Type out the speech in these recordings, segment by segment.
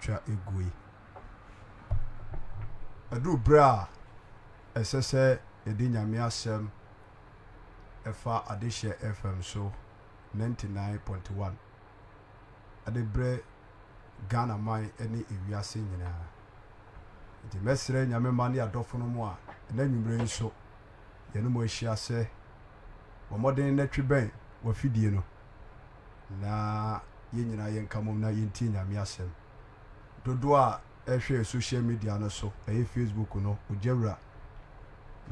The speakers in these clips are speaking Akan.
ɛtwa ɛguo yi. Ɛduru berɛ a ɛsɛ sɛ yɛde Nyame asɛm ɛfa Adehyeɛ FM so 99.1 ɛde brɛ Ghana man ne ewiase nyinaa. Nti mɛsrɛ Nyame mma ne adɔfonom a ɛnɛ anwummerɛ yi nso yɛne mo ahyia sɛ bɔ mmɔden na twe bɛn w'afidie no na yɛn nyinaa yɛnka mmom na yɛntie Nyame asɛm. Dodoɔ a ɛhwɛ yɛ social media no so, ɛyɛ Facebook no, Ogyawura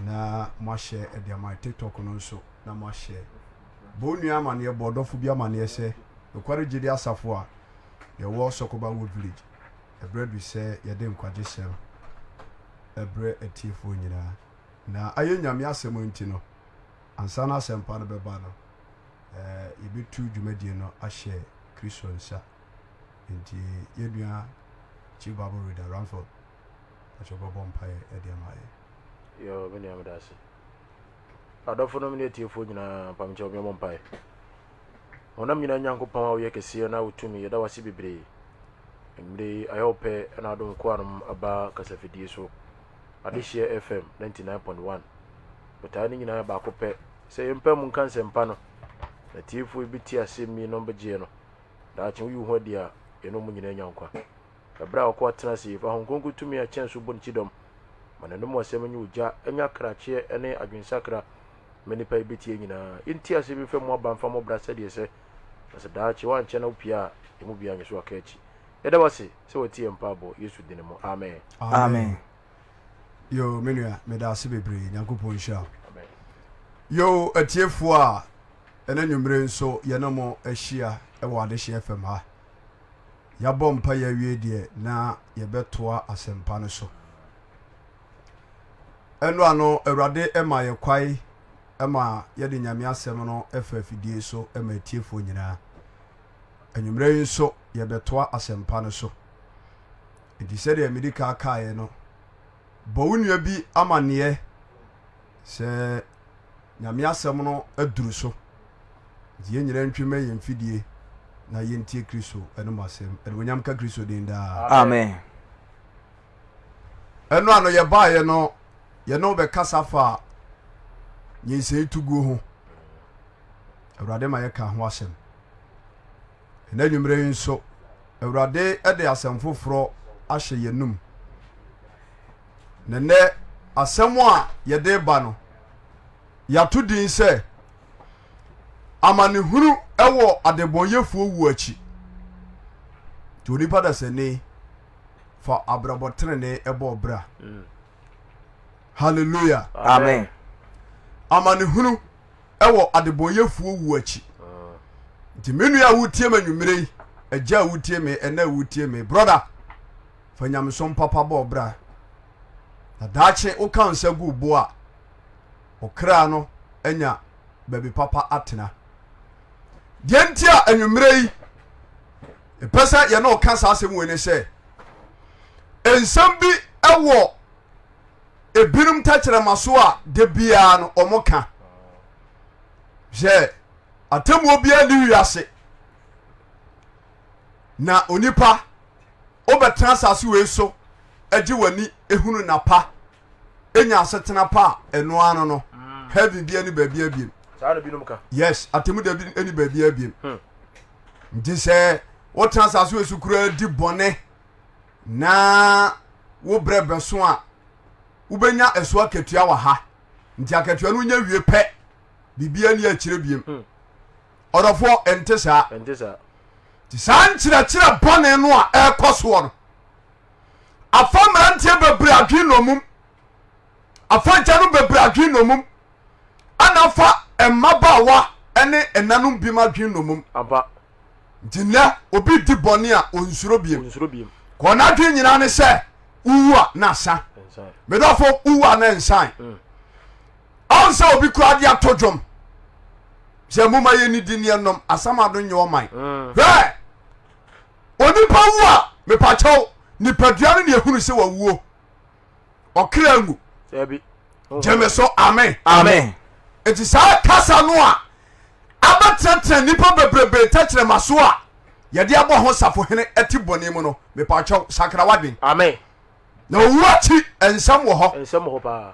na moahyɛ de ama TikTok no nso na moahyɛ. Bɔ wo nua amaneɛ, bɔ ɔdɔfo bi amaneɛ sɛ Nokware Gyidi Asafo a yɛwɔ Sɔkoba Wood Village, ɛberɛ adu sɛ yɛde nkwagyesɛm brɛ atiefoɔ nyinaa. Na ayɛ Nyame asɛm nti no, ansa na asɛmpa no bɛba no, yɛbɛtu dwumadie no ahyɛ Kristo nsa. Nti yɛn nua Chief Bible Reader Ramford, pakyɛ wobɛbɔ mpaeɛ de ama yɛn. Yo, me nua meda ase. Adɔfonom ne atiefoɔ nyinaa, mpamekyɛw meɛmɔ mpaeɛ. Honam nyinaa Nyankopɔn a woyɛ kɛseɛ na wo tumi, yɛda wo ase bebree. Mmerɛ yi ayɛ wo pɛ na adom nkoanom aba kasafidie so. Adehyeɛ FM 99.1. Botaeɛ no nyinaa yɛ baako pɛ, sɛ yɛmpa mu nka nsɛmpa no, na atiefoɔ yi bɛtie asɛm yi na wɔbɛgyeɛ no. Daakye woyi wo ho adi a, yɛne wɔn nyinaa nya nkwa. Ɛberɛ a ɔkɔ atena ase yi, fa Honhom Kronkron tumi a ɛkyɛn so bɔ ne kyidɔm. Ma n'anom asɛm nyɛ ogya, ɛnyɛ akrakyeɛ ne adwensakra ma nnipa yi bɛtie nyinaa. Yɛntie asɛm yi mfa mu aba mfa mmɔ bra sɛdeɛ ɛsɛ, na sɛ daakye woankyɛ na wopue a, yɛn mu biara nyɛ so aka akyi. Yɛda wo ase sɛ woatie yɛn mpaebɔ, Yesu dini mu, amen. Amen. Yo, me nua, meda ase bebree. Nyankopɔn nhyira wo. Amen. Yo, atiefoɔ a ɛna nwummere nso yɛne mo ahyia wɔ Adehyeɛ FM ha. Yɛabɔ mpaeɛ awie deɛ na yɛbɛtoa asɛmpa no so. Ɛno ano Awurade ma yɛ kwae ma yɛde Nyame asɛm no fa afidie so ma atiefoɔ nyinaa. Anwummerɛ yi nso yɛbɛtoa asɛmpa no so. Nti sɛdeɛ medi ka kaeɛ no, bɔ wo nua bi amanneɛ sɛ Nyame asɛm no aduru so. Nti yɛn nyinaa ntwe mmɛn yɛn mfidie na yɛntie Kristo anom asɛm. Animuonyam nka Kristo din daa. Amen. Ɛno ano yɛbaeɛ no, yɛne wo bɛkasa fa nyinsɛn tuguo ho. Awurade ma yɛka ho asɛm. Ɛnɛ anwummerɛ yi nso, Awurade de asɛm foforɔ ahyɛ yɛn num. Na nnɛ asɛm a yɛde ba no, yɛato din sɛ amanehunu wɔ adebɔnyɛfoɔ wuo akyi. Nti onipa dasani fa abrabɔ tenenee bɔ bra. Mm. Hallelujah. Amen. Amanehunu wɔ adebɔnyɛfoɔ wuo akyi. Ah. Nti me nua a wotie me anwummerɛ yi, agya a wotie me, ɛna a wotie me, brother, fa nyamesom papa bɔ bra. Na daakye woka nsa gu bo a, ɔkra no anya baabi papa atena. Deɛ nti a anwummerɛ yi ɛpɛ sɛ yɛne ɔka saa asɛm wei ne sɛ nsɛm bi wɔ ebinom tɛkyerɛma so a da biara no ɔmo ka sɛ atemmuo biara ne wiase na onipa wobɛtena asase wei so agye w'ani ehunu napa enya asetena pa a ɛno ano no mm. heaven bi ani baabi abiem saa na binom ka yes atemu da bi ani baabi abiem hmm. nti sɛ wotena asase wɔ so koraa di bɔne na wo brɛ bɛso a wobɛnya ɛso akatua wɔ ha nti akatua no wonya wie pɛ biribia ni akyerɛ biem hmm. ɔdɔfoɔ ɛnte saa nti saa nkyerɛkyerɛ bɔne no a ɛrekɔ soɔ no afa mmeranteɛ bebree adwene nnommum afa agyanom bebree adwene nnommum ɛna afa mmabaawa ne ɛnanom bi ma adwene nnommum nti nnɛ obi di bɔne a ɔnsuro biem kɔ n'adwene nyinaa ne sɛ wowu a na asa medɔfo wowu a na nsan mm. ɔn sɛ obi kura de ato dwom sɛ moma yɛnidi ne ɛnom asam ado nyɛ ɔman mm. hwɛ Onipa wu a, mepakyɛw, nipadua no na ehunu sɛ wawuo. Ɔkra nwu. Gyeme so amen. Amen. Eti saa kasa no a abɛtenatena nipa bebrebe tɛkyerɛma so a yɛde abɔ ho safohene te bɔne mu no, mepakyɛw sakra w'adwen. Amen. Na owu akyi nsɛm wɔ hɔ. Nsɛm wɔ hɔ paa.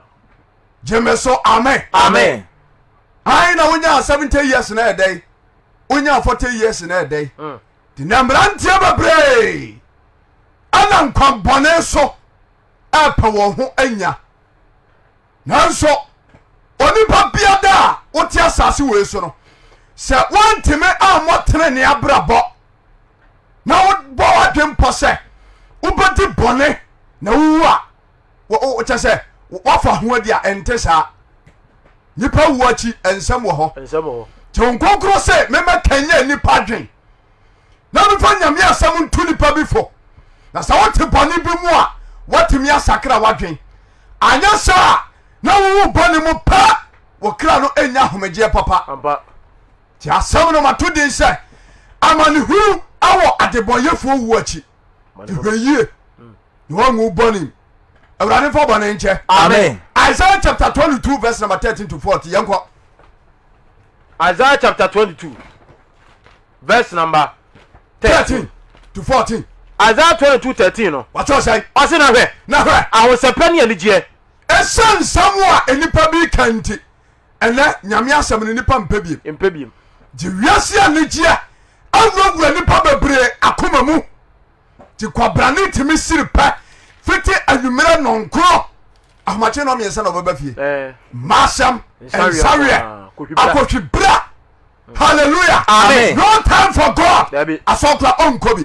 Gye me so amen. Amen. Ae na wonyaa 70 years na ɛdɛn? Wonyaa 40 years na ɛdɛn? Nti na mmeranteɛ bebree ɛna nkwan bɔne so ɛpɛ wɔn ho anya. Nanso onipa biada a wote asase wei so no, sɛ woantumi ammɔ tenenee abrabɔ na wobɔ w'adwen pɔ sɛ wobɛdi bɔne na wowu a, kyɛ sɛ woafa ho adi a, ɛnte saa. Nipa wu akyi nsɛm wɔ hɔ. Nti Honhom Kronkron se memmɛkanya nnipa adwen na mefa Nyame asɛm nto nipa bi fo. Na sɛ wote bɔne bi mu a, woatumi asakra w'adwen. Anyɛ saa a, na wowu bɔne mu pɛ, wo kra no nnya ahomegyeɛ papa. Nti asɛm no mato din sɛ amanehunu wɔ adebɔnyɛfoɔ wuo akyi. Nti hwɛ yie na woanwu bɔne mu. Awurade mfa bɔne nkyɛ. Amen. Isaiah chapter 22 verse number 13 to 14. Yɛnkɔ. Isaiah chapter 22 verse number 13 to 14. Isaiah 22 13 no. Wɔkyerɛ sɛn? Ɔse na hwɛ. Na hwɛ. Ahosɛpɛ ne anigyeɛ. Ɛsiane nsɛm a nnipa bi ka nti, ɛnɛ Nyame asɛm no nnipa mpɛ biem. Mpɛ biem. Gye wiase anigyeɛ awurawura nnipa bebree akoma mu. Nti kwabrane tumi siri pɛ fiti anwummerɛ nɔnkron ahomakye nɔ mmiɛnsa na ɔbɛba fie. Masɛm nsaweɛ akɔhwi bra. Hallelujah. Amen. No time for God. Dabi. Asɔkora ɔnkɔ bi.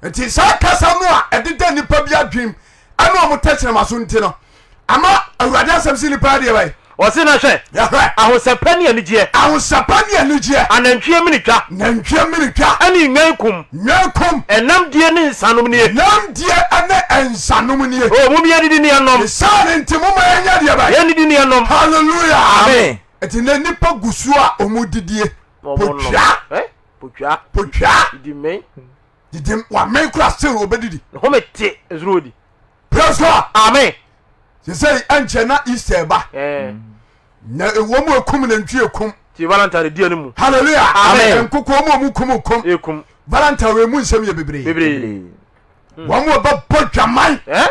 Nti saa kasa no a ɛdeda nipa bi adwenem ɛne ɔmo tɛkyerɛma so nti no ama Awurade asɛm si nipa adeɛ bɛyɛ. Ɔse na hwɛ. Yɛhwɛ. Ahosɛpɛ ne anigyeɛ. Ahosɛpɛ ne anigyeɛ. Anantwie mene twa. Nantwie mene twa. Ɛne nnwan kum. Nnwan kum. Ɛnam die ne nsanom nie. Nam die ɛne nsanom nie. O mom yɛnnidi ne yɛnnom. Ne saa no nti momma yɛnyɛ deɛ bɛn. Yɛnnidi ne yɛnnom. Hallelujah. Amen. Nti nɛ nipa gu so a ɔmo didie. Potwa. Potwa. Potwa. Didi mmɛn. Didi wamen kora still obedidi. Ne home te nso odi. Praise God. Amen. Sesei ɛnkyɛ na Easter ba. Na ɛwɔ mu ekum nantwi ekum. Ti Valentine di anim. Hallelujah. Amen. Nkokɔ mu ɔmo kum kum. Ekum. Valentine wɔ emu nsɛm yɛ bebree. Bebree. Wɔn mu ɛbɛbɔ dwaman. Eh?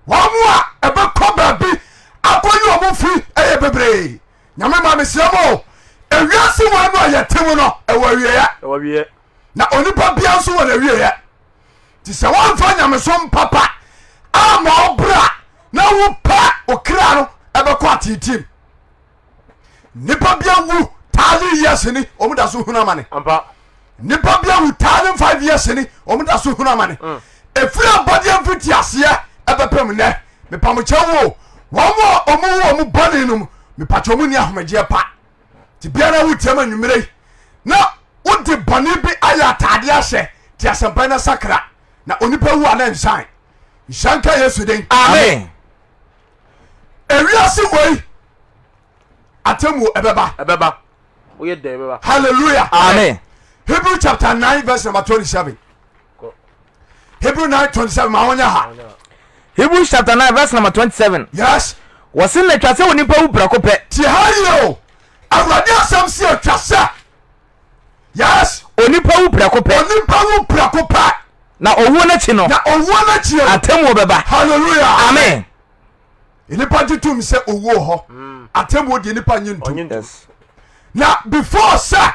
Wɔn mu a ɛbɛkɔ baabi akɔyi wɔn fi ɛyɛ bebree. Nyame ma mesrɛ mo ewiase wɔn no a yɛte mu no ɛwɔ awieɛ. Ɛwɔ awieɛ. Na onipa bia nso wɔ n'awieɛ. Nti sɛ woamfa nyamesom papa amma wo bra na wopɛ wo kra no ɛbɛkɔ ateeteem. Nipa bi awu thousand years ni wɔn da so hunu amane. Nipa bi awu 1005 years ni wɔn da so hunu amane. Efiri abɔdeɛ mfiti aseɛ ɛbɛpem nnɛ mepamokyɛ wo wɔn a wɔn wu wɔn bɔne no mu mepakyɛ wɔn ni ahomegyeɛ pa. Nti biara wo tiam anwummerɛ yi na wode bɔne bi ayɛ ataadeɛ ahyɛ te asɛmpa na sakra na onipa wu a na nsan nhyira nka Yesu den. Amen. Ewiase wei atemmuo ɛbɛba. Ɛbɛba. Woyɛ dɛn ɛbɛba. Hallelujah. Amen. Hebrew chapter 9 verse number 27. Hebrew 9 27 ma wɔnyɛ ha. Hebrews chapter 9 verse number 27. Yes. Wɔse na atwa sɛ onipa wu prɛko pɛ. Tie ha yie o. Awurade asɛm si atwa sɛ. Yes. Onipa wu prɛko pɛ. Onipa wu prɛko pɛ. Na owuo no akyi no. Na owuo no akyi no. Atemmuo bɛba. Hallelujah. Amen. Nipa gye tom sɛ owuo hɔ. Atemmuo deɛ nipa nye ntom. Yes. Na before sɛ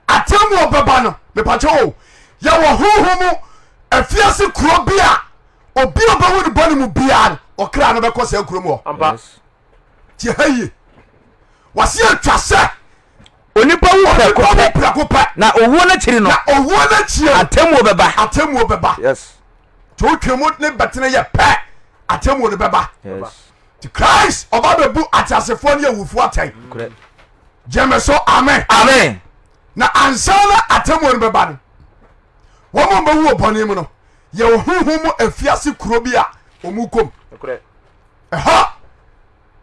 atemmuo bɛba no, mepakyɛ o, yɛwɔ honhom mu afiase kuro bi a obi a ɔbɛwu ne bɔne mu biara no, ɔkra no bɛkɔ saa kuro mu hɔ. Ampa. Tie ha yie. Wɔse atwa sɛ Onipa wu prɛko onipa wu pɛ. prɛko pɛ. Na owuo no akyiri no. Na owuo no akyiri no. Atemmuo bɛba. Atemmuo bɛba. Yes. Nti wotwe mu ne bɛtene yɛ pɛ, atemmuo no bɛba. Yes. Nti Christ ɔba bɛbu ateasefoɔ ne awufoɔ atɛn. Korɛ. Gyeme so amen. Amen. Na ansa na atemmuo no bɛba no, wɔn a wɔbɛwu wɔ bɔne mu no, yɛwɔ honhom mu afiase kuro bi a wɔn kɔm. Nokorɛ. Ɛhɔ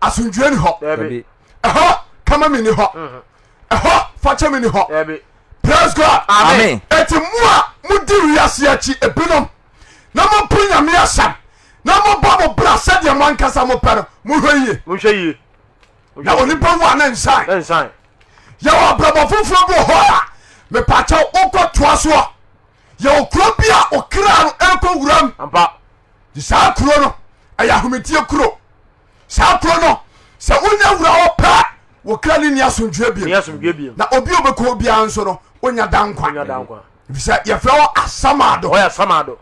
asomdwoe ni hɔ. Dabi. Ɛhɔ kama mi ni hɔ. Ɛhɔ fakyɛ mi ni hɔ. Dabi. Praise God. Amen. Eti mo a modi wiase akyi ebinom na mopo Nyame asɛm na mobɔ mo bra sɛdeɛ mo ankasa mopɛ no, mohwɛ yie. Monhwɛ yie. Na onipa wu a ne nsan. Ne nsan. Yɛwɔ abrabɔ foforɔ bi wɔ hɔ a mepakyɛw wokɔ toa soɔ. Yɛwɔ kuro bi a ɔkra no ɛkɔ wuram. Ampa. Nti saa kuro no ɛyɛ ahometie kuro. Saa kuro no sɛ wonya wura hɔ pɛ wo kra no nni asomdwoeɛ Ni biom. asomdwoeɛ biom. Na obi a ɔbɛkɔ hɔ biara nso no wonya da nkwa. Wonya da nkwa. Efisɛ yɛfrɛ hɔ asamado. Hɔ yɛ asamado.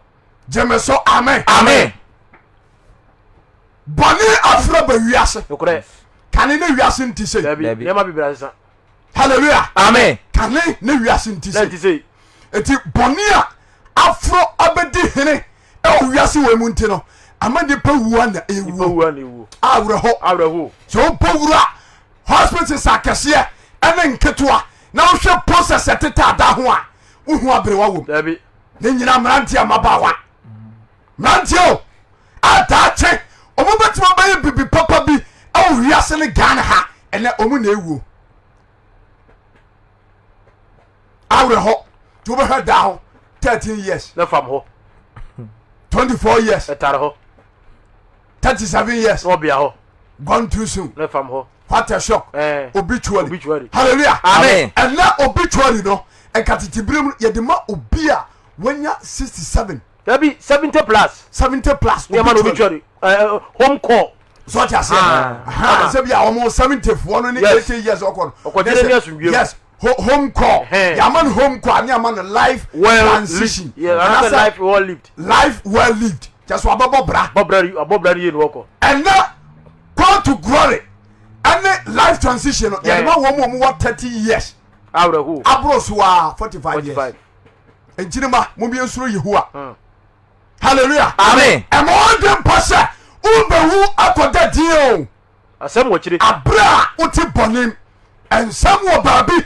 Gyeme so amen. Amen. Bɔne afra ba wiase. Nokorɛ. Kane ne wiase nti sei. Dabi. Dabi. Nneɛma bebree asesa. Hallelujah. Amen. Kane ne wiase nti Na sei. nti sei. Eti bɔne a aforo abɛdi hene ɛwɔ wiase wɔ mu nti no ama nipa wu a na Nipa ewuo. wu a na ewuo. Awerɛho. Awerɛho. Sɛ wobɔ wura hospitals akɛseɛ ɛne nketewa na wohwɛ process ɛteta ada ho a wohu aberewa wom. Dabi. Ne nyina mmeranteɛ mmabaawa. Mmeranteɛ o a daakye ɔmo bɛtumi abɛyɛ bibi papa bi ɛwɔ wiase ne Ghana ha ɛnɛ ɔmo na ewuo. Awerɛhɔ nti wobɛhwɛ daa hɔ 13 years. Na fam hɔ. 24 years. Ɛtare hɔ. 37 years. Na ɔbea hɔ. Gone too soon. Na fam hɔ. What a shock. Eh. Obituary. Obituary. Hallelujah. Amen. Ɛnɛ obituary no nka tete bere mu yɛde ma obi a wanya 67. Dabi 70 plus. 70 plus. Nneɛma na obituary. Eh, home call. So ɔte aseɛ. Ah. Sɛ bi a wɔn 70 foɔ no ne Yes. 80 years ɔkɔ no. Ɔkɔgyina ne asomdwoeɛ mu. Yes. Home call. Ɛhɛn. Yɛama no home call ne ama no life Well transition. lived. Yeah, anaasɛ Anaasɛ life well lived. life well lived. Kyɛ so abɛbɔ bra. Bɔbra abɔbra no yie na wɔkɔ. Ɛnɛ call to glory ɛne life transition no yɛde ma wɔn mu a wɔwɔ 30 years. Awerɛhoɔ. Aboro so a 45 years. 45. Nkyirima mo bi nsoro Yehowa. Mm. Hallelujah. Amen. Ɛma ɔdwe mpa sɛ wobɛwu akɔda din o. Asɛm wɔ akyire. Aberɛ a wote bɔnem nsɛm wɔ baabi.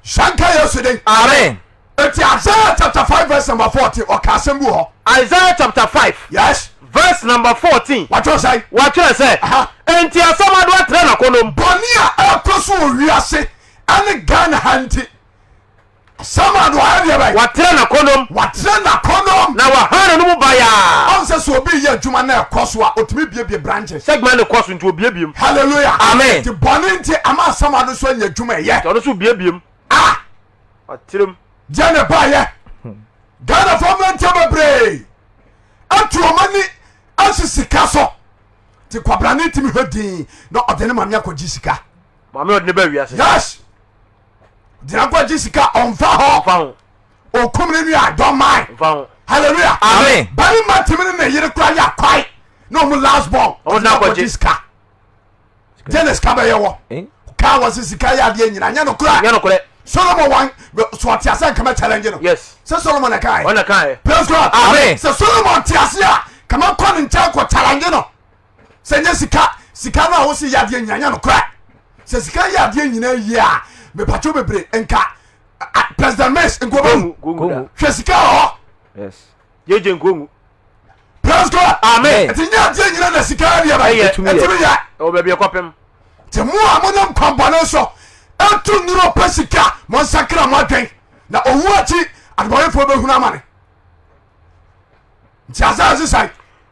Hyɛ nka Yesu den. Amen. Eti Isaiah chapter 5 verse number 14 ɔka asɛm bi wɔ hɔ. Isaiah chapter 5 Yes. verse number 14. Watwerɛ sɛn? Wɔatwerɛ sɛ, Aha. Enti asamado atrɛ n'akɔnnɔ mu. Bɔne a ɛkɔ so wɔ wiase ɛne Ghana ha nti Asamado ayɛ deɛ bɛn? Watrɛ n'akɔnnɔ mu. Watrɛ n'akɔnnɔ mu. Na wahan n'ano mu bayaa. Ɔn sɛ sɛ obi yɛ adwuma na ɛkɔ so a otumi biebie branches. Sɛ adwuma no kɔ so nti obiebie mu. Hallelujah. Amen. Nti bɔne nti ama asamado nso anya adwuma ɛyɛ. Nti ɔno nso biebie mu. Ah! Watrɛ mu. Deɛ na ɛbaayɛ. Ghanafoɔ mmeranteɛ bebree atu wɔn ani asi sika so. Nti kwabrane tumi hwɛ din na ɔde ne maame akɔgye sika. Maame ɔde ne ba wiase. Yes. Gyina kɔgye sika ɔmfa hɔ. Ɔmfa ho. Okum ne nua don't mind. Ɔmfa ho. Hallelujah. Amen. Barima tumi ne ne yere kora yɛ akwae na ɔmo last born. Ɔmo na akɔgye sika. Deɛ na sika bɛyɛ wɔ. Eh? Kaa wɔ se sika yɛ adeɛ nyina nyɛ no kora. Nyɛ no korɛ. Solomon wan so ɔte ase nkama challenge no. Yes. Sɛ Solomon na kae. Ɔna kae. Praise God. Amen. Sɛ Solomon te ase a kama kɔ ne nkyɛn kɔ challenge no. Sɛ nyɛ sika sika no a wose yɛ adeɛ nyina nyɛ no korɛ. Sɛ sika yɛ adeɛ nyina yie a mepatwo bebree nka President Mills nkobawu. Kongu. Hwɛ sika wɔ hɔ. Yes. JJ Nkongu. Praise God. Amen. Ɛti nyɛ adeɛ nyina na sika yɛ deɛ bɛyɛ. Ɛyɛ. Ɛtumi yɛ. Ɛwɔ baabi ɛkɔpem. Nti mo a monam kwanbɔne so ɛtu nnuro pɛ sika monsakra mo adwen na owu akyi adebɔyefoɔ bɛhunu amane. Nti Isaiah se sɛn?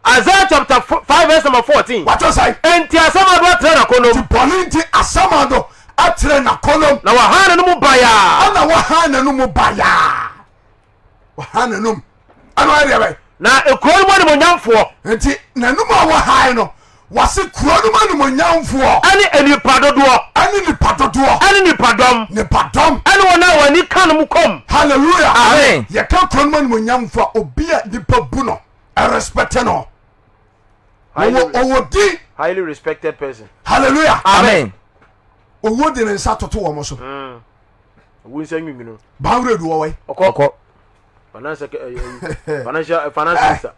Isaiah chapter 5 verse number 14. Watwerɛ sɛn? Enti asamado atrɛ n'akɔnnɔ mu. Nti bɔne nti asamado atrɛ n'akɔnnɔ mu. Na wahan n'ano mu bayaa. Ɛna wahan n'ano mu bayaa. Wahan n'anom. Ɛna ɔyɛ deɛ bɛn? Na ekuro no mu animuonyamfoɔ. Nti n'anom a wahan no wɔse kuro no mu animuonyamfoɔ. Ɛne nnipa dodoɔ. Ɛne nnipa dodoɔ. Ɛne nnipadɔm. Nnipadɔm. Ɛne wɔn a wɔn ani ka no mu kɔm. Hallelujah. Amen. Yɛka kuro no mu animuonyamfoɔ a obi a nnipa bu no ɛrespɛte no. Ɔwɔ ɔwɔ din. Highly respected person. Hallelujah. Amen. Owó de ne nsa toto wɔn so. Mm. Owu nsa nwinwini. Bawura du wɔwɔ yi. Ɔkɔ. Ɔkɔ. Financial financial finance minister.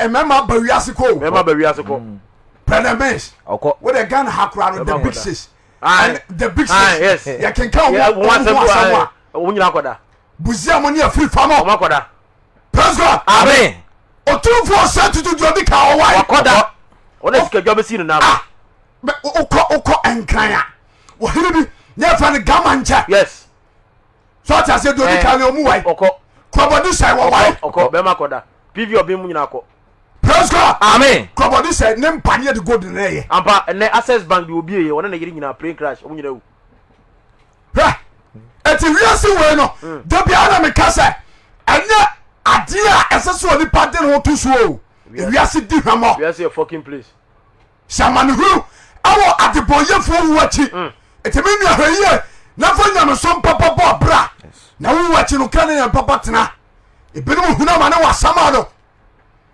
Mmarima ba wiase kɔ o. Mmarima ba wiase kɔ. President Mills. Ɔkɔ. Wo de Ghana ha koraa no the big six. Aye. The big six. Aye, yes. Yɛ kenkan wɔn wɔn ho asɛm a. Wɔn nyinaa akɔda. Busia mo ne afiri fa mo. Wɔn akɔda. Praise God. Amen. Otumfoɔ sɛ tutu deɛ ɔdi kan ɔwae. Wakɔda. Wɔn a sika dwa bɛsi no nan. Ah. Wokɔ wokɔ nkran a ɔhene bi ne yɛfrɛ no gama nkyɛ. Yes. So ɔte aseɛ deɛ ɔdi kan ne ɔmu wae. Ɔkɔ. Kurɔbɔdi sɛ wɔwae. Ɔkɔ bɛrima akɔda. PV ɔbɛn mu nyinaa akɔ. Praise God. Amen. Kurɔbɔdi sɛ ne mpa ne yɛde gold na ɛyɛ. Ampa ɛnɛ Access Bank deɛ obi yɛ wɔne ne yere nyinaa plane crash wɔn nyinaa wu. Hwɛ ɛti wiase wei no da biara na meka sɛ. Ɛnyɛ adeɛ a ɛsɛ sɛ onipa de ne ho to so o. Ewiase di hwammɔ. Wiase yɛ fucking place. Hyɛ amanehunu wɔ adebɔnyɛfoɔ wu akyi. Nti me nua hwɛ yie na fa nyamesom papa bɔ bra na wo wu akyi no kra ne yɛn papa tena. Ebinom hunu amane wɔ asamado.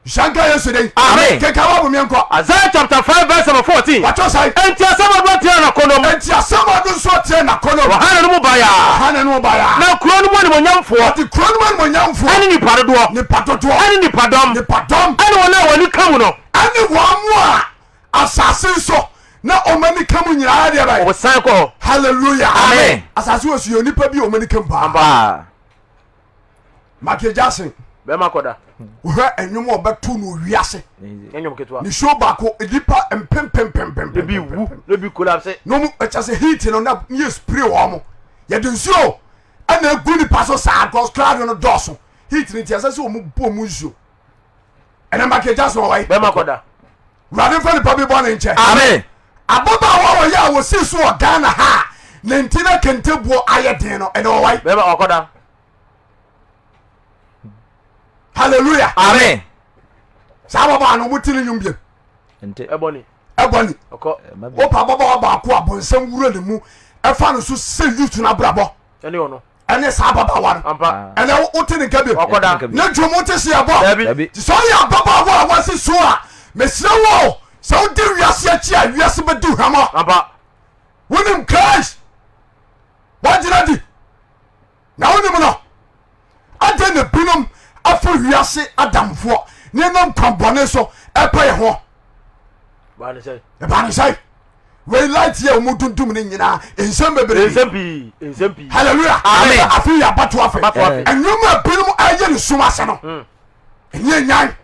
Nhyira nka Yesu din. Amen. Kenkan Bible miɛnkɔ. Isaiah chapter 5 verse number 14. Wɔtwerɛ sɛn? Enti asamado ateɛ n'akɔnnɔ mu. Enti asamado nso ateɛ n'akɔnnɔ mu. Ɔha ne no mu bayaa. Ɔha ne no mu bayaa. Na kuro no mu animuonyamfoɔ. Ɔde kuro no mu animuonyamfoɔ. Ɛne nipa dodoɔ. Nipa dodoɔ. Ɛne nipadɔm. Nipadɔm. Ɛne wɔn a wɔn ani ka mu no. Ɛne wɔn mu a asase so na wɔn ani ka mu nyinaa deɛ bɛyɛ. Wɔsan kɔ hɔ. Hallelujah. Amen. Asase wɔ so yɛ onipa bi a wɔn ani ka mu paa. Michael Jackson. Bɛrima kɔda. Wohwɛ ɛnwom a ɔbɛto no wiase. Ɛnwom ketewa. Ne show baako nipa mpempempempem. Ebi wu na ebi collapse. Na ɔmo ɛkyɛ sɛ heat no na yɛ spray wɔn mo. Yɛde nsuo ɛna egu nipa so saa because crowd no dɔɔso. Heat no ti ɛsɛ sɛ ɔmo bɔ ɔmo nsuo. Ɛnɛ Michael Jackson wɔ yi. Bɛrima kɔda. Wurade nfa nipa bi bɔ ne nkyɛn. Amen. Ababaawa wɔ yɛ a wɔsii so wɔ Ghana ha a ne nti na kente boɔ ayɛ den no ɛnɛ wɔ yi. Bɛrima ɔkɔda. Hallelujah. Amen. Saa ababaawa no wɔn ti ne nwom biem. Ɛbɔ ni. Ɛbɔ ni. Ɔkɔ. Wopa ababaawa baako a bɔnsɛm wura ne mu ɛfa no so sɛ youth no abrabɔ. Ɛne ɔno. Ɛne saa ababaawa no. Ampa. Ɛnɛ wote ne nka biem. Ɔkɔda. Ne dwom wote se ɛbɔ. Dabi. Nti sɛ ɔyɛ ababaawa a wasi so a mesrɛ wo sɛ wodi wiase akyi a wiase bɛdi hwamɔ. Ampa. Wonim Christ. Woagyina di. Na wonim no. Adɛn na binom afa wiase adamfoɔ ne ɛnam kwan bɔne so ɛpɛ yɛ ho? Ɛbaa ne sɛn? Wei light yɛ ɔmo tuntum ne nyinaa nsɛm bebree. Nsɛm pii, nsɛm pii. Hallelujah. Amen. Afi yɛ abato afe. Abato afe. Nneɛma a binom ɛyɛ ne sum ase no. Ɛnyɛ nyan.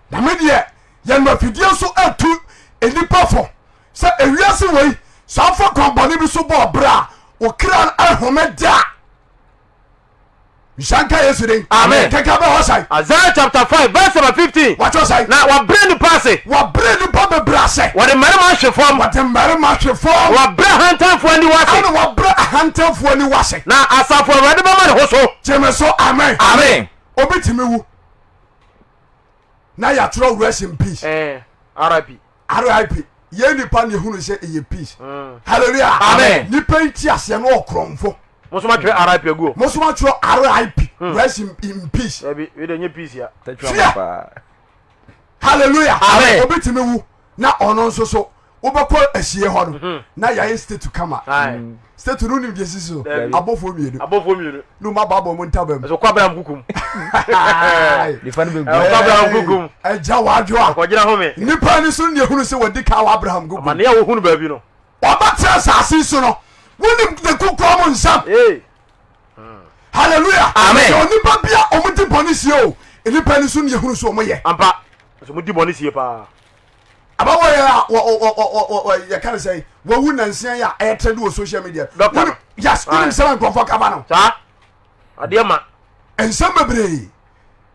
Na me deɛ yɛn afidie so atu nnipa fo sɛ ewiase wei sɛ afa kwan bɔne bi so bɔ ɔbrɛ a okra no ɛhome da. Nhyira nka Yesu din. Amen. Kɛkɛ bɛ hɔ sɛn. Isaiah chapter 5 verse number 15. Wɔtwerɛ sɛn. Na wɔabrɛ nnipa ase. Wɔabrɛ nnipa bebree ase. Wɔde mmarima ahwe fam. Wɔde mmarima ahwe fam. Wɔabrɛ ahantanfoɔ aniwa ase. Ɛna wɔabrɛ ahantanfoɔ aniwa ase. Na asafo Awurade bɛma ne ho so. Gyeme so amen. Amen. Obi tumi wu na yɛatwerɛ rest in peace. Eh, RIP. RIP yɛn nipa na ehunu sɛ ɛyɛ peace. Hallelujah. Amen. Nipa yi ti aseɛ no ɔkorɔmfo. Mo nso matwerɛ RIP agu hɔ. Mo nso matwerɛ RIP rest in, in peace. Dabi, wei deɛ nyɛ peace ya. Fear. Hallelujah. Amen. Obi tumi wu na ɔno nso so wobɛkɔ asie hɔ no mhm. na yɛayɛ statue kama mm. statue no nim deɛ sisi so abɔfoɔ mmienu abɔfoɔ mmienu ne ɔma baabɔ mu ntaba mu ɛsɛ kɔ abraham kukum nipa no bɛ gu kɔ abraham kukum ɛgya wadwoa ɔkɔgyina home nipa ni so ne ehunu sɛ wɔdi ka wɔ abraham kukum amaneɛ a wɔhunu baabi no ɔbɛtena asase so no wonim ne kukuo mu nsɛm hallelujah Amen. sɛ onipa bi a ɔmo di bɔne sie o nipa ni so ne ehunu so ɔmo yɛ ampa nso mo di bɔne sie paa ababɔ yɛ a wɔ wɔ wɔ wɔ wɔ yɛka ne sɛ wawu nansia yɛ a ɛyɛ trend wɔ social media Doctor no. yes wonim sɛ nkurɔfoɔ kaba no saa adeɛ ma nsɛm bebree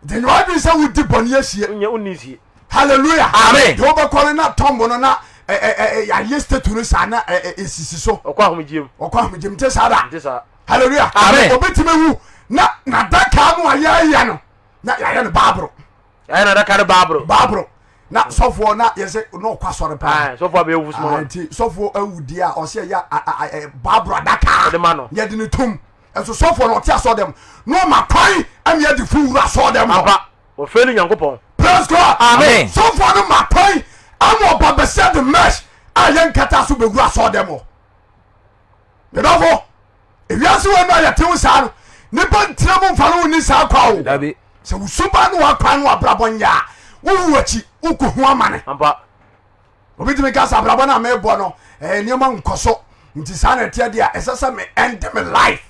nti nyɛ wadwene sɛ wodi bɔne asie wonyɛ wonni sie hallelujah Amen. deɛ wobɛkɔ no na tɔmbo no na yɛayɛ statue no saa na ɛsisi so ɔkɔ ahomegyeɛ mu ɔkɔ ahomegye nte saa da nte saa hallelujah Amen. obɛtumi wu na nadaka no a yɛayɛ no na yɛayɛ no baaboro Yɛayɛ n'adaka no baaboro. Baaboro. Na sɔfoɔ na yɛsɛ na ɔkɔ asɔre paa. Sɔfoɔ abɛyɛ wufu soma. Nti sɔfoɔ awu deɛ a ɔsɛ yɛ baaboro adaka. Ɔde ma no. Yɛde ne tom. Ɛso sɔfoɔ no ɔte asɔre dɛm na ɔma kwan ɛna yɛde fu wura asɔre dɛm. Ampa. Wɔfrɛ no Nyankopɔn. Praise God. Amen. Sɔfoɔ no ma kwan ama ɔba bɛsɛ de mesh a yɛnkata so bɛwura asɔre dɛm hɔ. Medɔfo. Ewiase wei no a yɛte wo saa no nipa ntena mu mfa no wo ni saa kwa o Dabi. sɛ wo suban ne w'akwan ne w'abrabɔ nyɛ a wowu akyi wokɔhu amane Ampa. obi tumi ka sɛ abrabɔ no a mebɔ no eh, nneɛma nkɔ so nti saa na ɛteɛ deɛ a ɛsɛ sɛ me end me life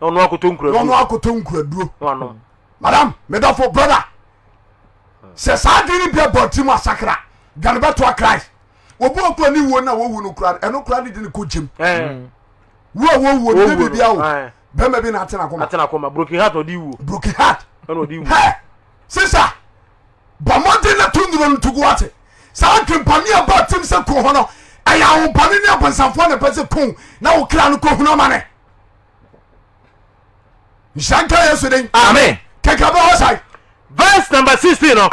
Na ɔno akoto na ɔno nkuraduro. akɔtɔ nkuraduro Na wanom. madam medɔfo brother sɛ saa adwene no bia bɔ tirim asakra dwane bɛtoa Christ obi wɔ kura ne wuo no a wɔwu no kura no ɛno kura ne de ne kɔ gyem Ɛɛ. wo a wɔwuo no ne biribia o bɛrima bi na atena koma atena koma broken heart ɔde wuo broken heart ɛna ɔde wuo hɛ sisa bɔ mmɔden na to nnuro no tugu ate saa adwempane a ba tim sɛ ko ho no ɛyɛ ahompane ne abonsamfoɔ na ɛpɛ sɛ ko na wo kra no kɔhunu amane. Nhyira nka Yesu din. Amen. Keka bɛ hɔ sae. Verse number 16 no.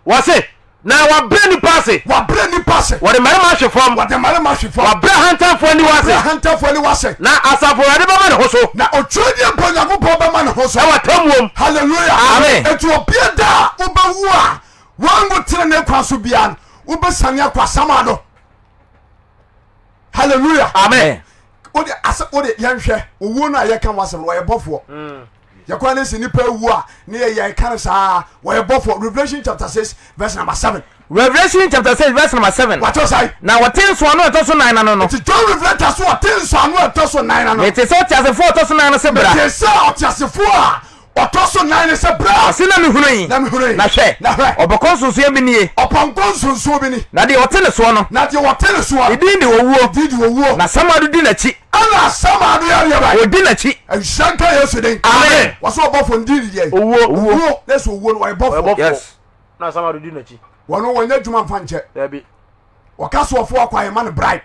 Wɔse, na wɔabrɛ nipa ase. Wɔabrɛ nipa ase. Wɔde mmarima ahwe fam. Wɔde mmarima ahwe fam. Wɔabrɛ ahantanfoɔ aniwa ase. Wɔabrɛ ahantanfoɔ aniwa ase. Na asafo Awurade bɛma ne ho so. Na otwedeɛ mpo Onyankopɔn bɛma ne ho so. Ɛwɔ atemmuom. Hallelujah. Amen. Eti obia da a wobɛwu a wangu tenenee kwan so biara no wobɛsane akɔ asamado. Hallelujah. Amen. Wode asɛ wode yɛnhwɛ owuo no a yɛka ho asɛm no wɔyɛ bɔfoɔ. Mm. Yɛkɔ ne sɛ nipa awu a ne yɛ yɛn ka no saa wɔyɛ bɔfoɔ. Revelation chapter 6 verse number 7. Revelation chapter 6 verse number 7. Wɔtɔ sɛn? Na wɔte nsɔano a ɛtɔ so nan ano no. Nti John Revelator so ɔte nsɔano a ɛtɔ so nan ano. Mete sɛ ɔteasefoɔ a ɔtɔ so nan no sɛ bra. Mete sɛ ɔteasefoɔ a ɔtɔ so nan no sɛ bra. Ɔse na mehunui. Na mehunui. Na hwɛ. Na hwɛ. Ɔpɔnkɔ nsonsoɛ bi nie. Ɔpɔnkɔ nsonsoɔ bi ni. Na deɛ ɔte ne soɔ no. Na deɛ ɔte ne soɔ no. Ne din de Owuo. Ne din de Owuo. Na Asamando di n'akyi. Ɛna Asamando yɛ deɛ bɛn? Ɔdi n'akyi. Nhyira nka Yesu din. Amen. Wɔsɛ ɔbɔfoɔ no din de deɛ? Owuo. Owuo. Na sɛ owuo no ɔyɛ bɔfoɔ. Yes. Na Asamando di n'akyi. Wɔn wɔnyɛ adwuma mfa nkyɛ. Dabi. Wɔka so ɔfo akɔ ayɛ ma no bribe.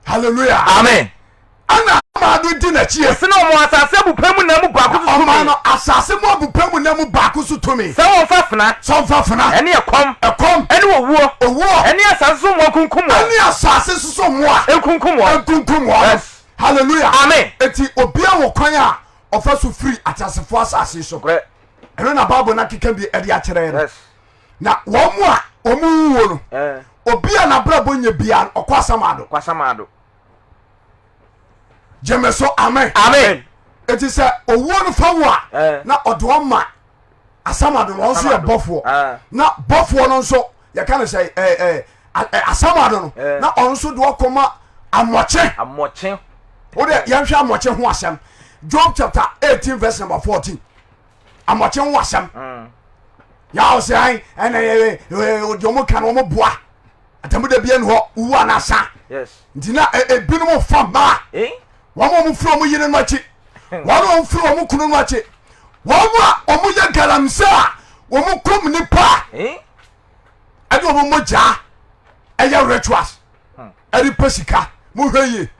Hallelujah. Amen. Ɛna Asamando di n'akyi. Ɔse na ɔmo asase abupɛ mu nam mu baako so tumi. Ɔma no asase mu abupɛ mu nam mu baako so tumi. Sɛ wɔmfa fena. Sɛ wɔmfa fena. Ɛne ɛkɔm. Ɛkɔm. Ɛne owuo. Owuo. Ɛne asase so mmoa nkunkum wɔn. Ɛne asase so so mmoa. Nkunkum wɔn. Nkunkum wɔn. Yes. Hallelujah. Amen. Eti obiara wɔ kwan a ɔfa so firi ateasefoɔ asase so. Ɛno na Bible no akeka bi ɛde akyerɛ no. Yes. Na wɔn mu a wɔn wuo no, eh. obi a n'abrabɔ nyɛ biara no ɔkɔ asamado. Kɔ asamado. Gyeme so amen. Amen. Eti sɛ owuo no fa wo a, eh. na ɔde wɔn ma asamado no, wɔn nso yɛ bɔfoɔ. Eh. Na bɔfoɔ no nso yɛka no sɛ ɛɛ ɛɛ asamado no, na ɔno nso de ɔkɔ ma amɔkye. Amɔkye. O de yɛnhwɛ amɔkye ho asɛm. Job chapter 18 verse number 14. Amɔkye ho asɛm. Mm. Yà ɔsɛ ayi ɛna ɛɛ ɛɛ deɛ ɔmo ka no ɔmo boa. Atamu da bia ni hɔ wu anasa. Yes. Nti na ebinom fa mmaa. Eh? Wɔn a wɔn firi wɔn yere no akyi. Wɔn a wɔn firi wɔn kunu no akyi. Wɔn a wɔn yɛ galamsey a wɔn kum nipa. Eh? Ɛde wɔn mogya ɛyɛ rituals. Ɛde pɛ sika. Mo hwɛ yie.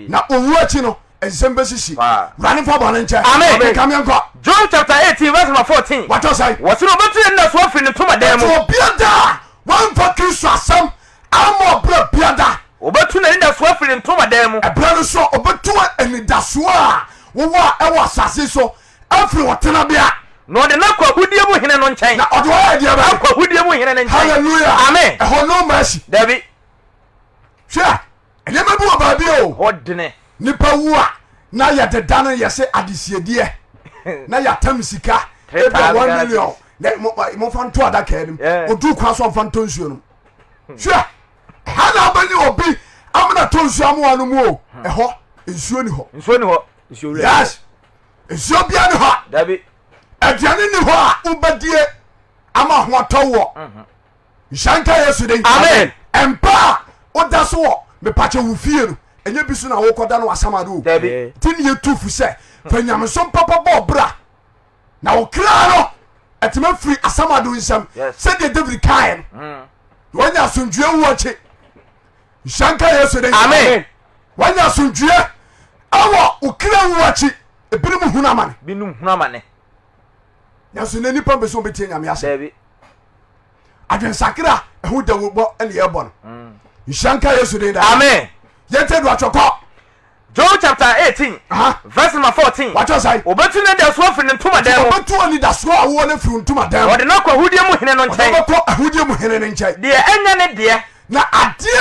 Na owu akyi no nsɛm bɛsisi. Wurade nfa bɔne nkyɛ. Amen. Keka mi nkɔ. Job chapter 18 verse number 14. Watɔ sɛn? Wɔsi na obetu yɛn nnaso afiri ne ntomadan mu. Nti obia da a wamfa Kristo asɛm amma ɔbrɛ bia da. Obetu n'anidasoɔ afiri ne ntomadan mu. Ɛberɛ no so obetu anidasoɔ a wowɔ a ɛwɔ asase so afiri wo tenabea. Na ɔde no akɔ ahudeɛ mu hene no nkyɛn. Na ɔde ɔyɛ deɛ bɛn? Akɔ ahudeɛ mu hene no nkyɛn. Hallelujah. Amen. Ɛhɔ no mercy. Dabi. Hwɛ nneɛma bi wɔ baabi o. Hɔ dene. Nipa wu a na yɛde da no yɛse adesiedeɛ na yɛatam sika ebia 1 million na momfa nto adaka no mu odu kwan so ɔmfa ntɔ nsuo no hwɛ ɛha na wobɛne obi amena tɔ nsuo amoa no mu o ɛhɔ nsuo ni hɔ nsuo ni hɔ nsuo yes nsuo bia ni hɔ dabi aduane ni hɔ a wobɛdie ama ho atɔ woɔ mhm. Nhyira nka Yesu din. Amen. Mpa a woda so wɔ mepakyɛ wo fie no ɛnyɛ bi so na wokɔda no asamado o. Dabi. Nti ne yɛtu fo sɛ fa nyamesom papa bɔ bra na wo kra no ɛtumi afiri asamado nsɛm sɛdeɛ David kaeɛ no mm. wanya asomdwoeɛ wu akyi. Nhyira nka Yesu din. Amen. Wanya asomdwoeɛ ɛwɔ wo kra wu akyi. Ebinom hunu amane. Binom hunu amane. Nanso na nipa mpɛ sɛ wɔbɛtie Nyame asɛm. Adwensakra ɛho dawubɔ ɛne yɛbɔ no. Mm. Nhyira nka Yesu din daa. Amen. Yɛnte do atwɔkɔ. Job chapter 18 verse number 14. Watɔ sɛn? Obetu n'anidasoɔ afiri ne ntomadan mu. Obetu anidasoɔ a wowɔ no afiri ntomadan mu. Ɔde no akɔ ahudeɛ mu hene no nkyɛn. Ɔde bɛkɔ ahudeɛ mu hene no nkyɛn. Deɛ ɛnyɛ ne deɛ. Na adeɛ